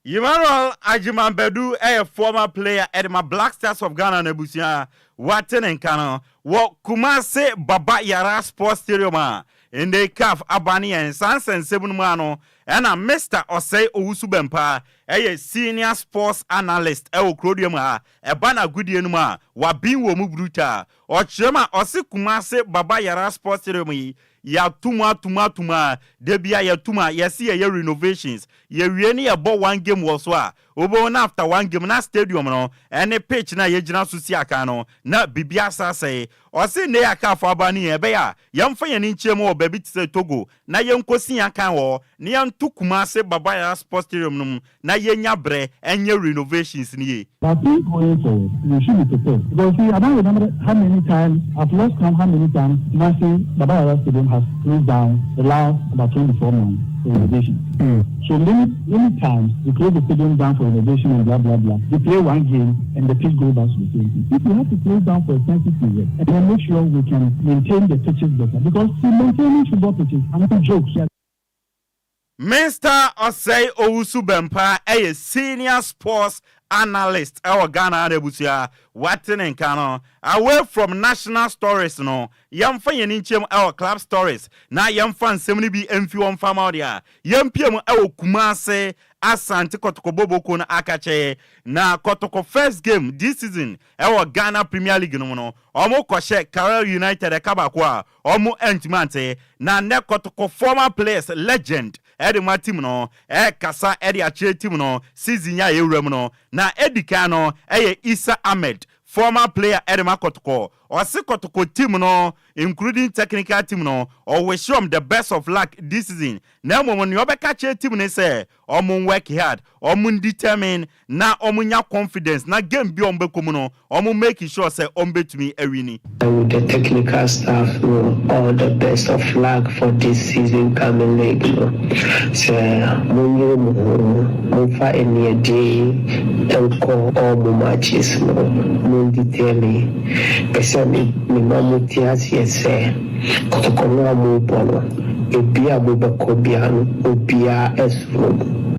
Emmanuel Agyemang Badu ɛyɛ former player ɛde ma Black Stars of Ghana na abusua wate ne nka no wɔ Kumase Baba Yara Sports Stadium a ndɛ CAF aba ne yɛn saa nsɛnsɛm no mu ano ɛna Mr Ɔsɛe Owusu Bɛmpa ɛyɛ senior sports analyst ɛwɔ kurodua mu ha ɛba n'agodie no mu a wabin wɔ mu brutal ɔkyerɛ mu a ɔse Kumase Baba Yara Sports Stadium yi yɛatum atum atum a da bia yɛtum a yɛsi yɛyɛ renovations yɛwie ne yɛbɔ one game wɔ so a wobɛhu na after one game na stadium no ɛne pitch na yɛgyina so si akan no na biribi asasɛe. Ɔse nne yɛ akaafo aba no yɛn ɛbɛyɛ a yɛmfa yɛn nkyɛn mu wɔ baabi te sɛ Togo na yɛnkɔsi yɛn akan wɔ na yɛnto Kumase Baba Yara Sports Stadium no mu na yɛnya berɛ ɛnyɛ renovations no yie. But we going forward, we should be prepared. Because see, I don't remember how many times, I've lost count how many times Kumasi Baba Yara Stadium has closed down the last about 24 months for renovation. So many, many times you close the stadium down for renovation and blah, blah, blah. You play one game and the pitch goes back to the same thing. If you have to close down for a extensive period and then make sure we can maintain the pitches better. Because see, maintaining football pitches are not jokes. Mr. Osei Owusu Bɛmpa ɛyɛ senior sports analyst ɛwɔ Ghana na abusua wate ne nka no. Away from national stories no, yɛmfa yɛn nkyɛm ɛwɔ club stories na yɛmfa nsɛm no bi mfi wɔn fama deɛ a yɛmpie mu ɛwɔ Kumase Asante Kɔtɔkɔ boboko no akakyɛ na Kɔtɔkɔ first game this season ɛwɔ Ghana Premier League no mu no ɔmo kɔhyɛ Karel United ɛka baako a ɔmo ntumi ante na nnɛ Kɔtɔkɔ former players legend. de ma team no ɛrekasa de akyerɛ team no season yi a yɛwura mu no. Na edi kan no ɛyɛ Issa Ahmed, former player de ma Kɔtɔkɔ. Ɔse Kɔtɔkɔ team no including technical team no, ɔwish wɔn the best of luck this season. Na mmom nea ɔbɛka akyerɛ team no sɛ wɔn work hard, wɔn determine na wɔn nya confidence na game bi a wɔn bɛkɔ mu no wɔn make sure sɛ wɔn bɛtumi awini. With the technical staff no all the best of luck for this season coming league no sɛ monyere mo ho momfa aniɛden nkɔ all mo matches no mon determine pɛ sɛ me mema mo te aseɛ sɛ kɔtɔkɔ no a mobɔ no baabi a mobɛkɔ biara no obiara suro mo.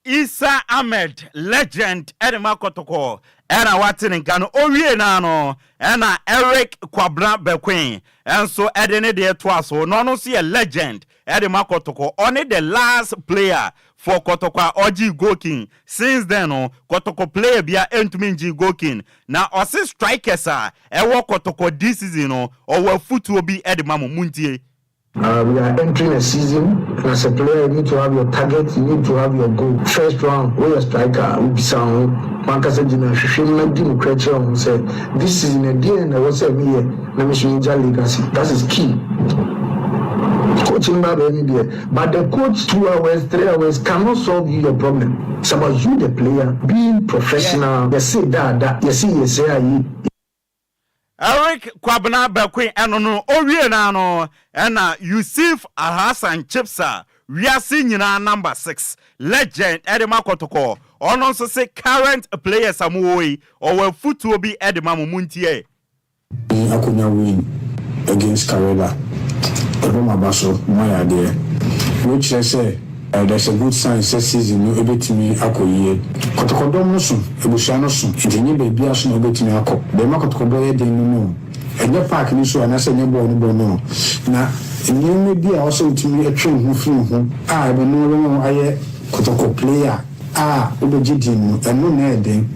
Issa Ahmed, legend de ma Kɔtɔkɔ na wate ne nka no. Owie no ara no na Eric Kwabena Bekoe nso de ne deɛ toa so. Na ɔno nso yɛ legend de ma Kɔtɔkɔ. Ɔne the last player for Kɔtɔkɔ a ɔgyee Goal King. Since then no, Kɔtɔkɔ player biara ntumi ngyee Goal King. Na ɔse strikers a ɛwɔ Kɔtɔkɔ this season no, ɔwɔ afutuo bi de ma mo. Montie. Uh, we are entering a season and as a player you need to have your target, you need to have your goal. First round, woyɛ striker a, wobisa wo ho, w'ankasa gyina hwehwɛ mu na di nokorɛ kyerɛ wo ho sɛ this season ɛdeɛn na ɛwɔ sɛ meyɛ na me nso megya legacy. That is key. Coach no ba bɛyɛ ne deɛ, but the coach 2 hours, 3 hours cannot solve you your problem. It's about you the player being professional. Yɛse daada, yɛse yɛsɛ ayi. Eric Kwabena Bekoe ɛno no owie no ano ɛna Yusuf Alhassan Chipsa, wiase nyinaa number 6 legend ɛde ma Kɔtɔkɔ, ɔno nso se current players a mowɔ yi, ɔwɔ afutuo bi ɛde ma mo. Montie. Akonya win against Karela, ɛbɔ mo aba so, mo ayɛ adeɛ. Wei kyerɛ sɛ there's a good sign sɛ season no ɛbɛtumi akɔ yie. Kɔtɔkɔdɔm no so, abusua no so, nti ɛnyɛ baabiara so na wobɛtumi akɔ. Deɛ ɛma kɔtɔkɔbɔ yɛ den no no, ɛnyɛ park no so anaasɛ ɛnyɛ bɔɔl no bɔ no, na nneɛma bi a ɛwɔ sɛ wotumi twe wo ho firi ho a ɛbɛno bɛma wo ayɛ kɔtɔkɔ player a wobɛgye din no, ɛno na ɛyɛ den.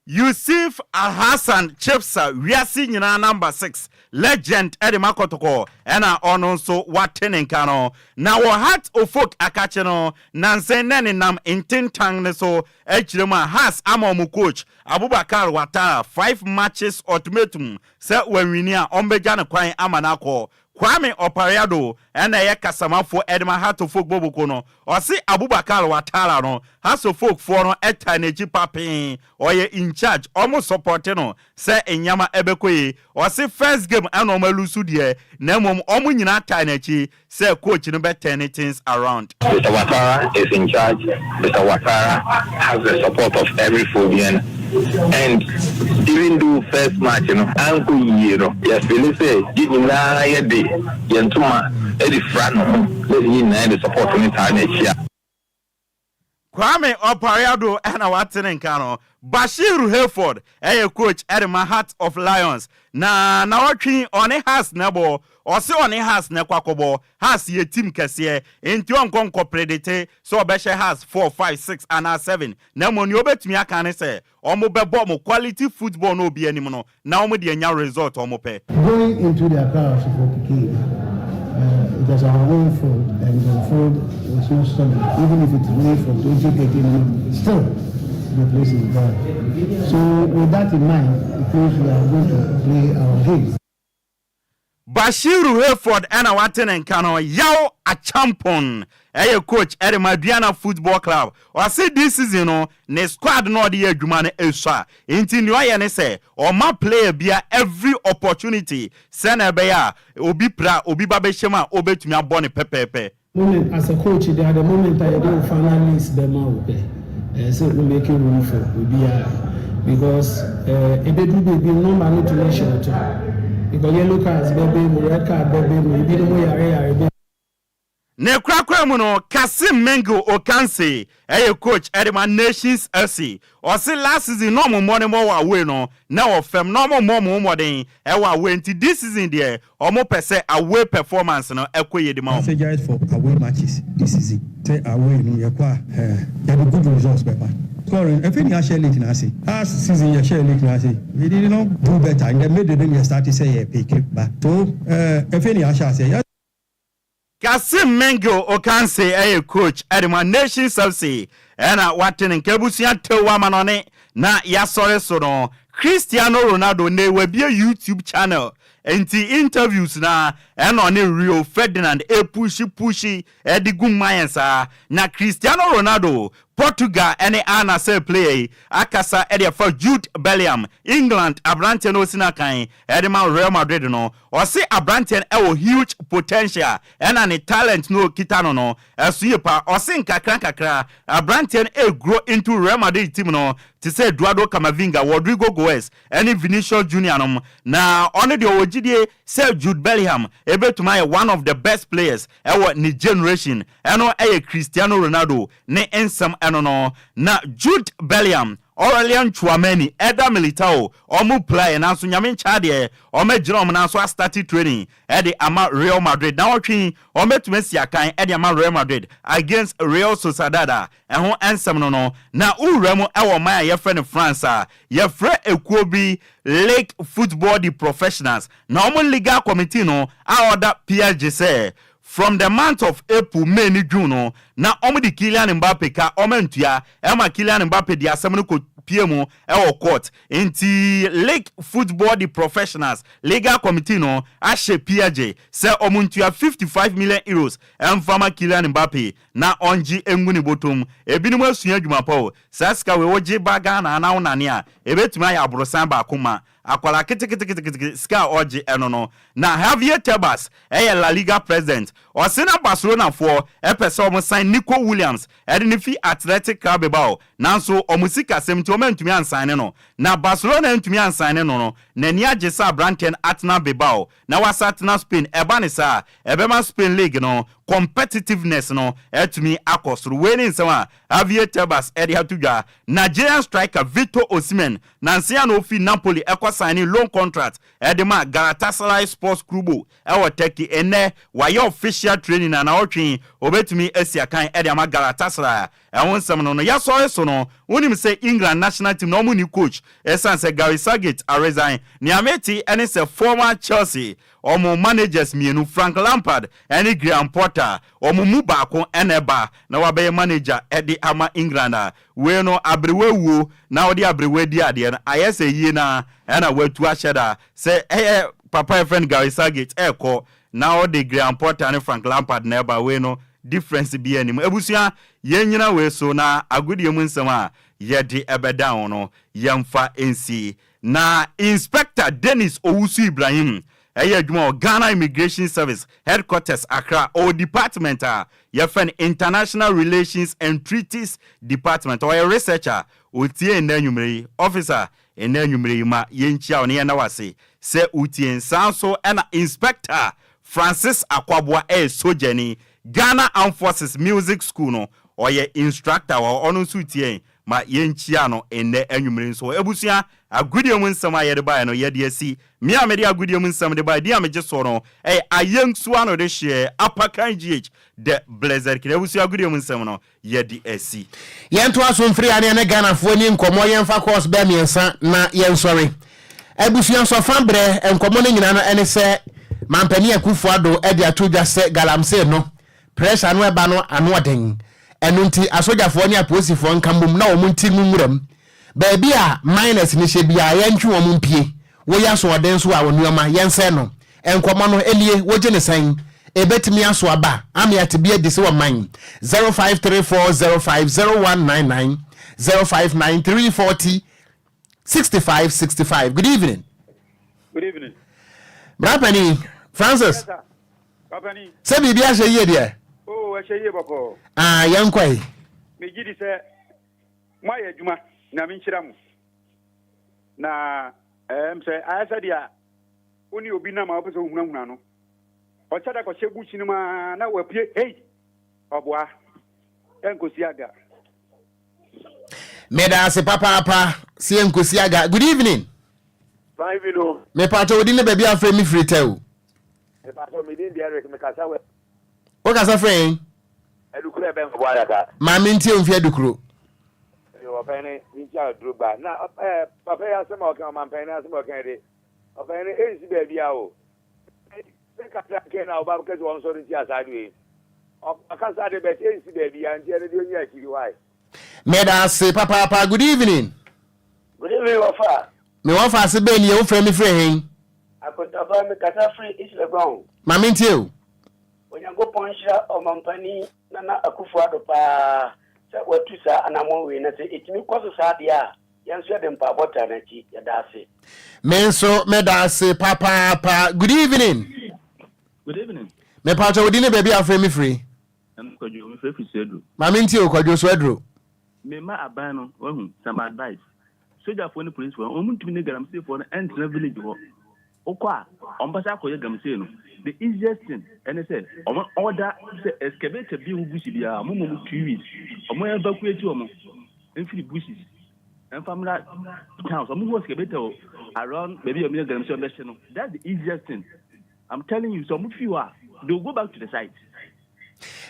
Yusuf Alhassan Chipsa, wiase nyinaa number 6 legend de ma Kɔtɔkɔ ɛna ɔno nso wate ne nka no. Na wɔ Heart of Oak akakye no nansa na nenam ntentan ne so akyerɛ mu a Hearts ama ɔmo coach Abubakar Ouattara five matches ultimatum sɛ wanwini a ɔmbɛgya ne kwan ama no akɔ. Kwame Opare Addo ɛna ɛyɛ kasamafoɔ ɛde ma Heart of Oak boboko no, ɔse Abubakar Ouattara no, Hearts of Oak foɔ no ɛtaa n'akyi papee, ɔyɛ in charge, ɔmo support no sɛ nneɛma ɛbɛkɔ yie. Ɔse first game ɛna ɔmo alose deɛ, na mmom ɔmo nyinaa taa n'akyi sɛ coach no bɛ turn things around. Mr. Ouattara is in charge. Mr. Ouattara has the support of every Phobian. And even though first match, anko yie no, yɛfeel sɛ yɛn nyinaa yɛde yɛn ntoma de fira ne ho na yɛn nyinaa yɛde support ne taa n'akyi a. Kwame Opare Addo ɛna wate ne nka no. Bashir Hayford ɛyɛ coach ɛde ma Heart of Lions, na nawɔtwe ɔne Hearts na ɛbɔ. Ɔse ɔne Hearts na ɛkɔ akɔbɔ. Hearts yɛ team kɛseɛ, nti ɔnkɔ nkɔ predict sɛ ɔbɛhyɛ Hearts 4, 5, 6 anaa 7, na mmom nea ɔbɛtumi aka ne sɛ ɔmo bɛbɔ mo quality football na obi anim no na ɔmo de anya result ɔmo pɛ. Going into the Accra Folk game, it was our own fault, and the field was not solid. Even if it's made from 2013, still the place is bad. So with that in mind, it means we are going to play our game. Bashiru Hayford ɛna wate ne nka no. Yaw Achampon ɛyɛ coach ɛde ma Aduana Football Club. Ɔse this season no, ne squad no ɔde yɛ adwuma no esua, nti nea ɔyɛ ne sɛ ɔma player bia every opportunity sɛnɛ ɛbɛyɛ a obi pra obi ba bɛhyɛ mu a obetumi abɔ ne pɛpɛɛpɛ. Moment as a coach there, the moment a yɛde wo final list bɛma wo pɛ, sɛ wo make room for obiara, because ebeduru beebi number no tumi short, because yellow cards bɛbɛ mu, red card bɛbɛ mu, ebinom yare yare bɛ. Ne korakora mu no, Kasim Mengo Okanse ɛyɛ coach ɛde ma Nations FC. Ɔse last season na ɔmo mmɔ ne mmɔ wɔ away no na wɔ fam, na ɔmo mmɔ ɔmo mmɔden ɛwɔ away, nti this season deɛ ɔmo pɛ sɛ away performance no ɛkɔ yie de ma ɔmo. Strategize for away matches this season. Sɛ away no yɛkɔ a yɛde good results bɛba. Scoring efe ni ahyɛ league n'ase. Last season yɛhyɛ league n'ase. We did not do better. In the middle then yɛ start sɛ yɛ pick ba. So efe ni ahyɛ ase. Kassim Mengil Ocansey yɛ coach de ma Nations FC ɛna wate ne nka abusua tew amanɔne na yasɔre so no. Cristiano Ronaldo nnɛ wabue YouTube channel nti interviews no ara ɛna ɔne Rio Ferdinand ɛpushi pushi de gu mma yɛn saa. Na Cristiano Ronaldo, Portugal ne Al Nassr player yi akasa de afa Jude Bellingham, England aberanteɛ no a ɔsi n'akan de ma Real Madrid no. Ɔse aberanteɛ no wɔ huge potential ɛna ne talent no a ɔkita no no ɛso yie paa. Ɔse nkakra nkakra aberanteɛ no ɛregrow into Real Madrid team no te sɛ Eduardo Camavinga, Rodrygo Goes ne Vinicius Junior nom. Na ɔno deɛ ɔwɔ gyidie sɛ Jude Bellingham bɛtumi ayɛ one of the best players wɔ ne generation. Ɛno yɛ Cristiano Ronaldo ne nsɛm ɛno no. Na Jude Bellingham, Aurelien Tchouameni, Eder Militao wɔn piraeɛ nanso Nyame nkyɛ adeɛ wɔagyina wɔn nan so astarte training de ama Real Madrid. Nawɔtwe yi wɔbɛtumi asi akan de ama Real Madrid against Real Sociedad a ɛho nsɛm no no. Na wowura mu wɔ ɔman a yɛfrɛ no France a, yɛfrɛ ekuo bi Ligue Football de Professionals na wɔn legal committee no a ɔda PSG sɛ From the month of April, May ne June no, na wɔde Kylian Mbappe ka, wɔantua, ɛma Kylian Mbappe de asɛm no kɔpue mu wɔ court. Nti Ligue Football de Professionals legal committee no ahyɛ PSG sɛ wɔntua 55 million euros mfa ma Kylian Mbappe na ɔngye ngu ne bɔtɔm. Ebinom asua adwuma pa o, saa sika wei wogye ba Ghana ha na wonane a, ɛbɛtumi ayɛ aborosan baako ma Akwadaa keteketekete sika a ɔgye ɛno no. Na Javier Tebas yɛ La Liga president. Ɔse na Barcelonafoɔ pɛ sɛ wɔn sign Nico Williams de no fi Athletic Club Bilbao nanso wɔn sikasɛm nti wɔn antumi ansaene no. Na Barcelona antumi ansaene no no, n'ani agye sɛ abranteɛ no atena Bilbao na wasa atena Spain. Ɛba no saa a, ɛbɛma Spain league no competitiveness no atumi akɔ soro. Wei ne nsɛm a Javier Tebas de ato dwa. Nigerian striker Victor Osimhen Nansa yi a na ofi Napoli kɔ saenee loan contract de maa Galatasaray Sports Clubo wɔ Turkey. Nnɛ, wayɛ official training na naawɔtwe yi obetumi asi akan de ama Galatasaray a ɛho nsɛm no no. Yɛasɔre so no, wonim sɛ England national team no wɔn nni coach esiane sɛ Gary Southgate aresign. Nea mete ne sɛ former Chelsea wɔn managers mmienu, Frank Lampard ne Graham Potter, wɔn mu baako na ɛba na wabɛyɛ manager de ama England a Wei no aberewa wuo na wode aberewa di adeɛ no ayɛ sɛ yie no ara ɛna watu ahyɛ da sɛ ɛyɛ papa a yɛfrɛ no Gary Southgate ɛrekɔ na ɔde Graham Potter ne Frank Lampard na ɛba wei no difference biara nni mu. Abusua yɛnnyina wei so na agodie mu nsɛm a yɛde ɛbɛdan wo no yɛmfa nsi. Na Inspector Dennis Owusu Ibrahim yɛ adwuma wɔ Ghana Immigration Service Headquarters, Accra. Ɔwɔ department a yɛfrɛ no International Relations and Treaties Department. Ɔyɛ researcher. Ɔtie nnɛ anwummere yi. Officer, nnɛ anwummere yi ma yɛnkyia wo na yɛnna wo ase sɛ wotie yɛn. Saa nso na Inspector Francis Akwaboah yɛ sogyani. Ghana Armed Forces Music School no, ɔyɛ instructor wɔ hɔ. Ɔno nso retie yɛn. Ma yɛnkyia no nnɛ anwummere nso. Abusua, agodie mu nsɛm a yɛde baeɛ no, yɛde asi. Me a mede agodie mu nsɛm de baeɛ, din a megye soɔ no yɛ Ayɛnsuo ano de hyeɛ Apakan GH, The Blessed King. Abusua, agodie mu nsɛm no, yɛde asi. Yɛntoa so mfiri ha na yɛne Ghanafoɔ nni nkɔmmɔ, yɛmfa course bɛɛ mmiɛnsa na yɛnsɔre. Abusua sɔfa berɛ, nkɔmmɔ no nyinaa no ɛne sɛ Mampanin Akufo Addo de ato dwa sɛ Galamsey no, Pressure no ɛba no ano ɔden. Ɛno nti asogyafoɔ ne apolisifoɔ nka mmom na wɔn nti ngu nwura mu. Baabi a miners no hyɛ biara yɛntwe wɔn mpue. Woyɛ asoɔden nso a wo nnoɔma yɛnsɛe no. Nkɔmmɔ no nie, wogye no sɛn? Ɛbɛtumi aso aba ame ate bi adi sɛ ɔman 0534050199 059340 6565. Good evening. Good evening. Bra panin, Francis. Yes, sir. Papa ni. Sɛ biribi ahyɛ yie deɛ. Oh, ɛhyɛ yie bɔkɔɔ. Ah, yɛn kɔ yi. Megye di sɛ moayɛ adwuma, Nyame nhyira mo. Na ɛm sɛ ayɛ sɛ deɛ wo ne obi nam a wopɛ sɛ wohunahuna no. Ɔkyɛ da kɔhyɛ bush no mu a na wapue, hei, ɔboa, ɛnkɔsi aga. Meda ase papaapa sɛ yɛnkɔsi aga. Good evening. Fine evening o. Mepatɔ wo din ne baabi a frɛ me firi tɛ o. Mepatɔ me din de Eric mekasa wɔ. Wo kasa frɛ yɛn? Adukuro ɛbɛn ɔbɔ adaka. Maame ntie mfi adukuro. Ɔpɛn ne nti a duro ba na ɛɛ papa yi asɛm a ɔka ɔmampɛn ne asɛm a ɔka de ɔpɛn ne ɛnsi baabi a o. Sɛ kakra kɛ na ɔba kɛ sɛ ɔnsɔre ntia saa adeɛ yi. Ɔkasa de bɛsɛ nsi baabi a nti ɛno deɛ ɔnyi akyiri why. Meda ase papaapa good evening. Good evening wɔfa. Me wɔfa ase bɛn nie wofrɛ me firi hen? Akontaba me kasa firi East Legon. Ma me ntie o. Onyankopɔn nhyira Ɔmampanin Nana Akufo Addo paa sɛ watu saa anammɔn wei na sɛ ɛtumi kɔ so saa deɛ a yɛn nso yɛde mpaabɔ taa n'akyi. Yɛda ase. Me nso meda ase papaapa. Good evening. Good evening. Mepatwa wo din ne baabi a wofrɛ me firi. Ɛno Kwadwo, mefrɛ firi Suaduro. Ma mentie o, Kwadwo Suaduro. Me ma aban no wahu some advice. Sogyafoɔ ne policefoɔ no wɔn ntumi ne galamseyfoɔ no ɛntena village hɔ. Wokɔ a wɔn bɛsa akɔyɛ galamsey no. The easiest thing ɛne sɛ wɔn order sɛ excavator bi ɛwɔ bush biara wɔn ma wɔn 2 weeks wɔn evacuate wɔn mfiri bushes ɛmfa mmra towns. Wɔn hu excavator wɔ around baabi a wɔn yɛ galamsey wɔn bɛhye no. That's the easiest thing. I'm telling you sɛ wɔn fi hɔ a they will go back to the site.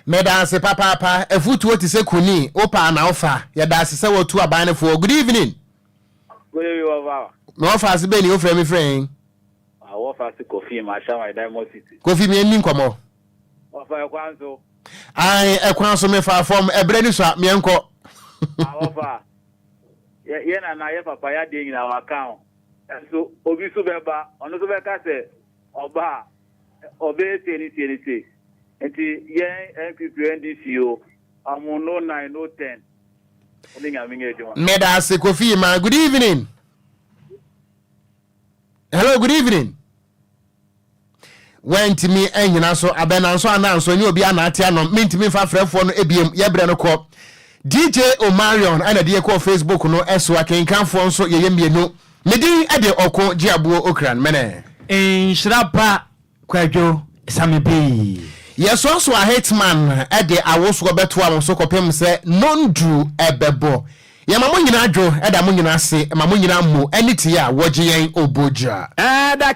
Meda ase papaapa. Afutuo te sɛ kuni, wopɛ a na wofa. Yɛda ase sɛ watu aban no foɔ. Good evening. Good evening, wɔfa. Me wɔfa ase bɛn ni wofrɛ me frɛ hen? Wɔfa ase Kofi ma Ashama Diamond City. Kofi mi ani nkɔmmɔ. Wɔfa ɛkwan so. Ae, ɛkwan so mefa fam, ɛberɛ ni so a, meɛnkɔ. Wɔfa, yɛ yɛ nana yɛ papa yɛ adeɛ nyinaa waka ho. Ɛnso obi so bɛba, ɔno so bɛka sɛ ɔba a, ɔbɛyɛ sei ne sei ne sei. Nti yɛn NPP NDC o, ɔmo no 9 no 10. Ɔne Nyame nyɛ adwuma. Meda ase Kofi ma. Good evening. Hello, good evening. Wantumi anyina so abɛnanso ananso ɛnyɛ obi anaate ano mentumi mfa frɛfoɔ no ebiem yɛbrɛ no kɔ. DJ Omarion ɛna de yɛkɔɔ Facebook no ɛso akenkanfoɔ nso yɛyɛ mmienu. Me din ɛde Ɔko Gyeabuo Okran Mene. Nhyira ba Kwadwo Same Bee. Yɛsoasoa Hitman de awosoɔ bɛtoa mo so kɔpem sɛ nondu bɛbɔ. Yɛma mo nyinaa dwo, da mo nyinaa ase, ma mo nyinaa mmo ne tie a wɔgye yɛn obogya. Ɛda.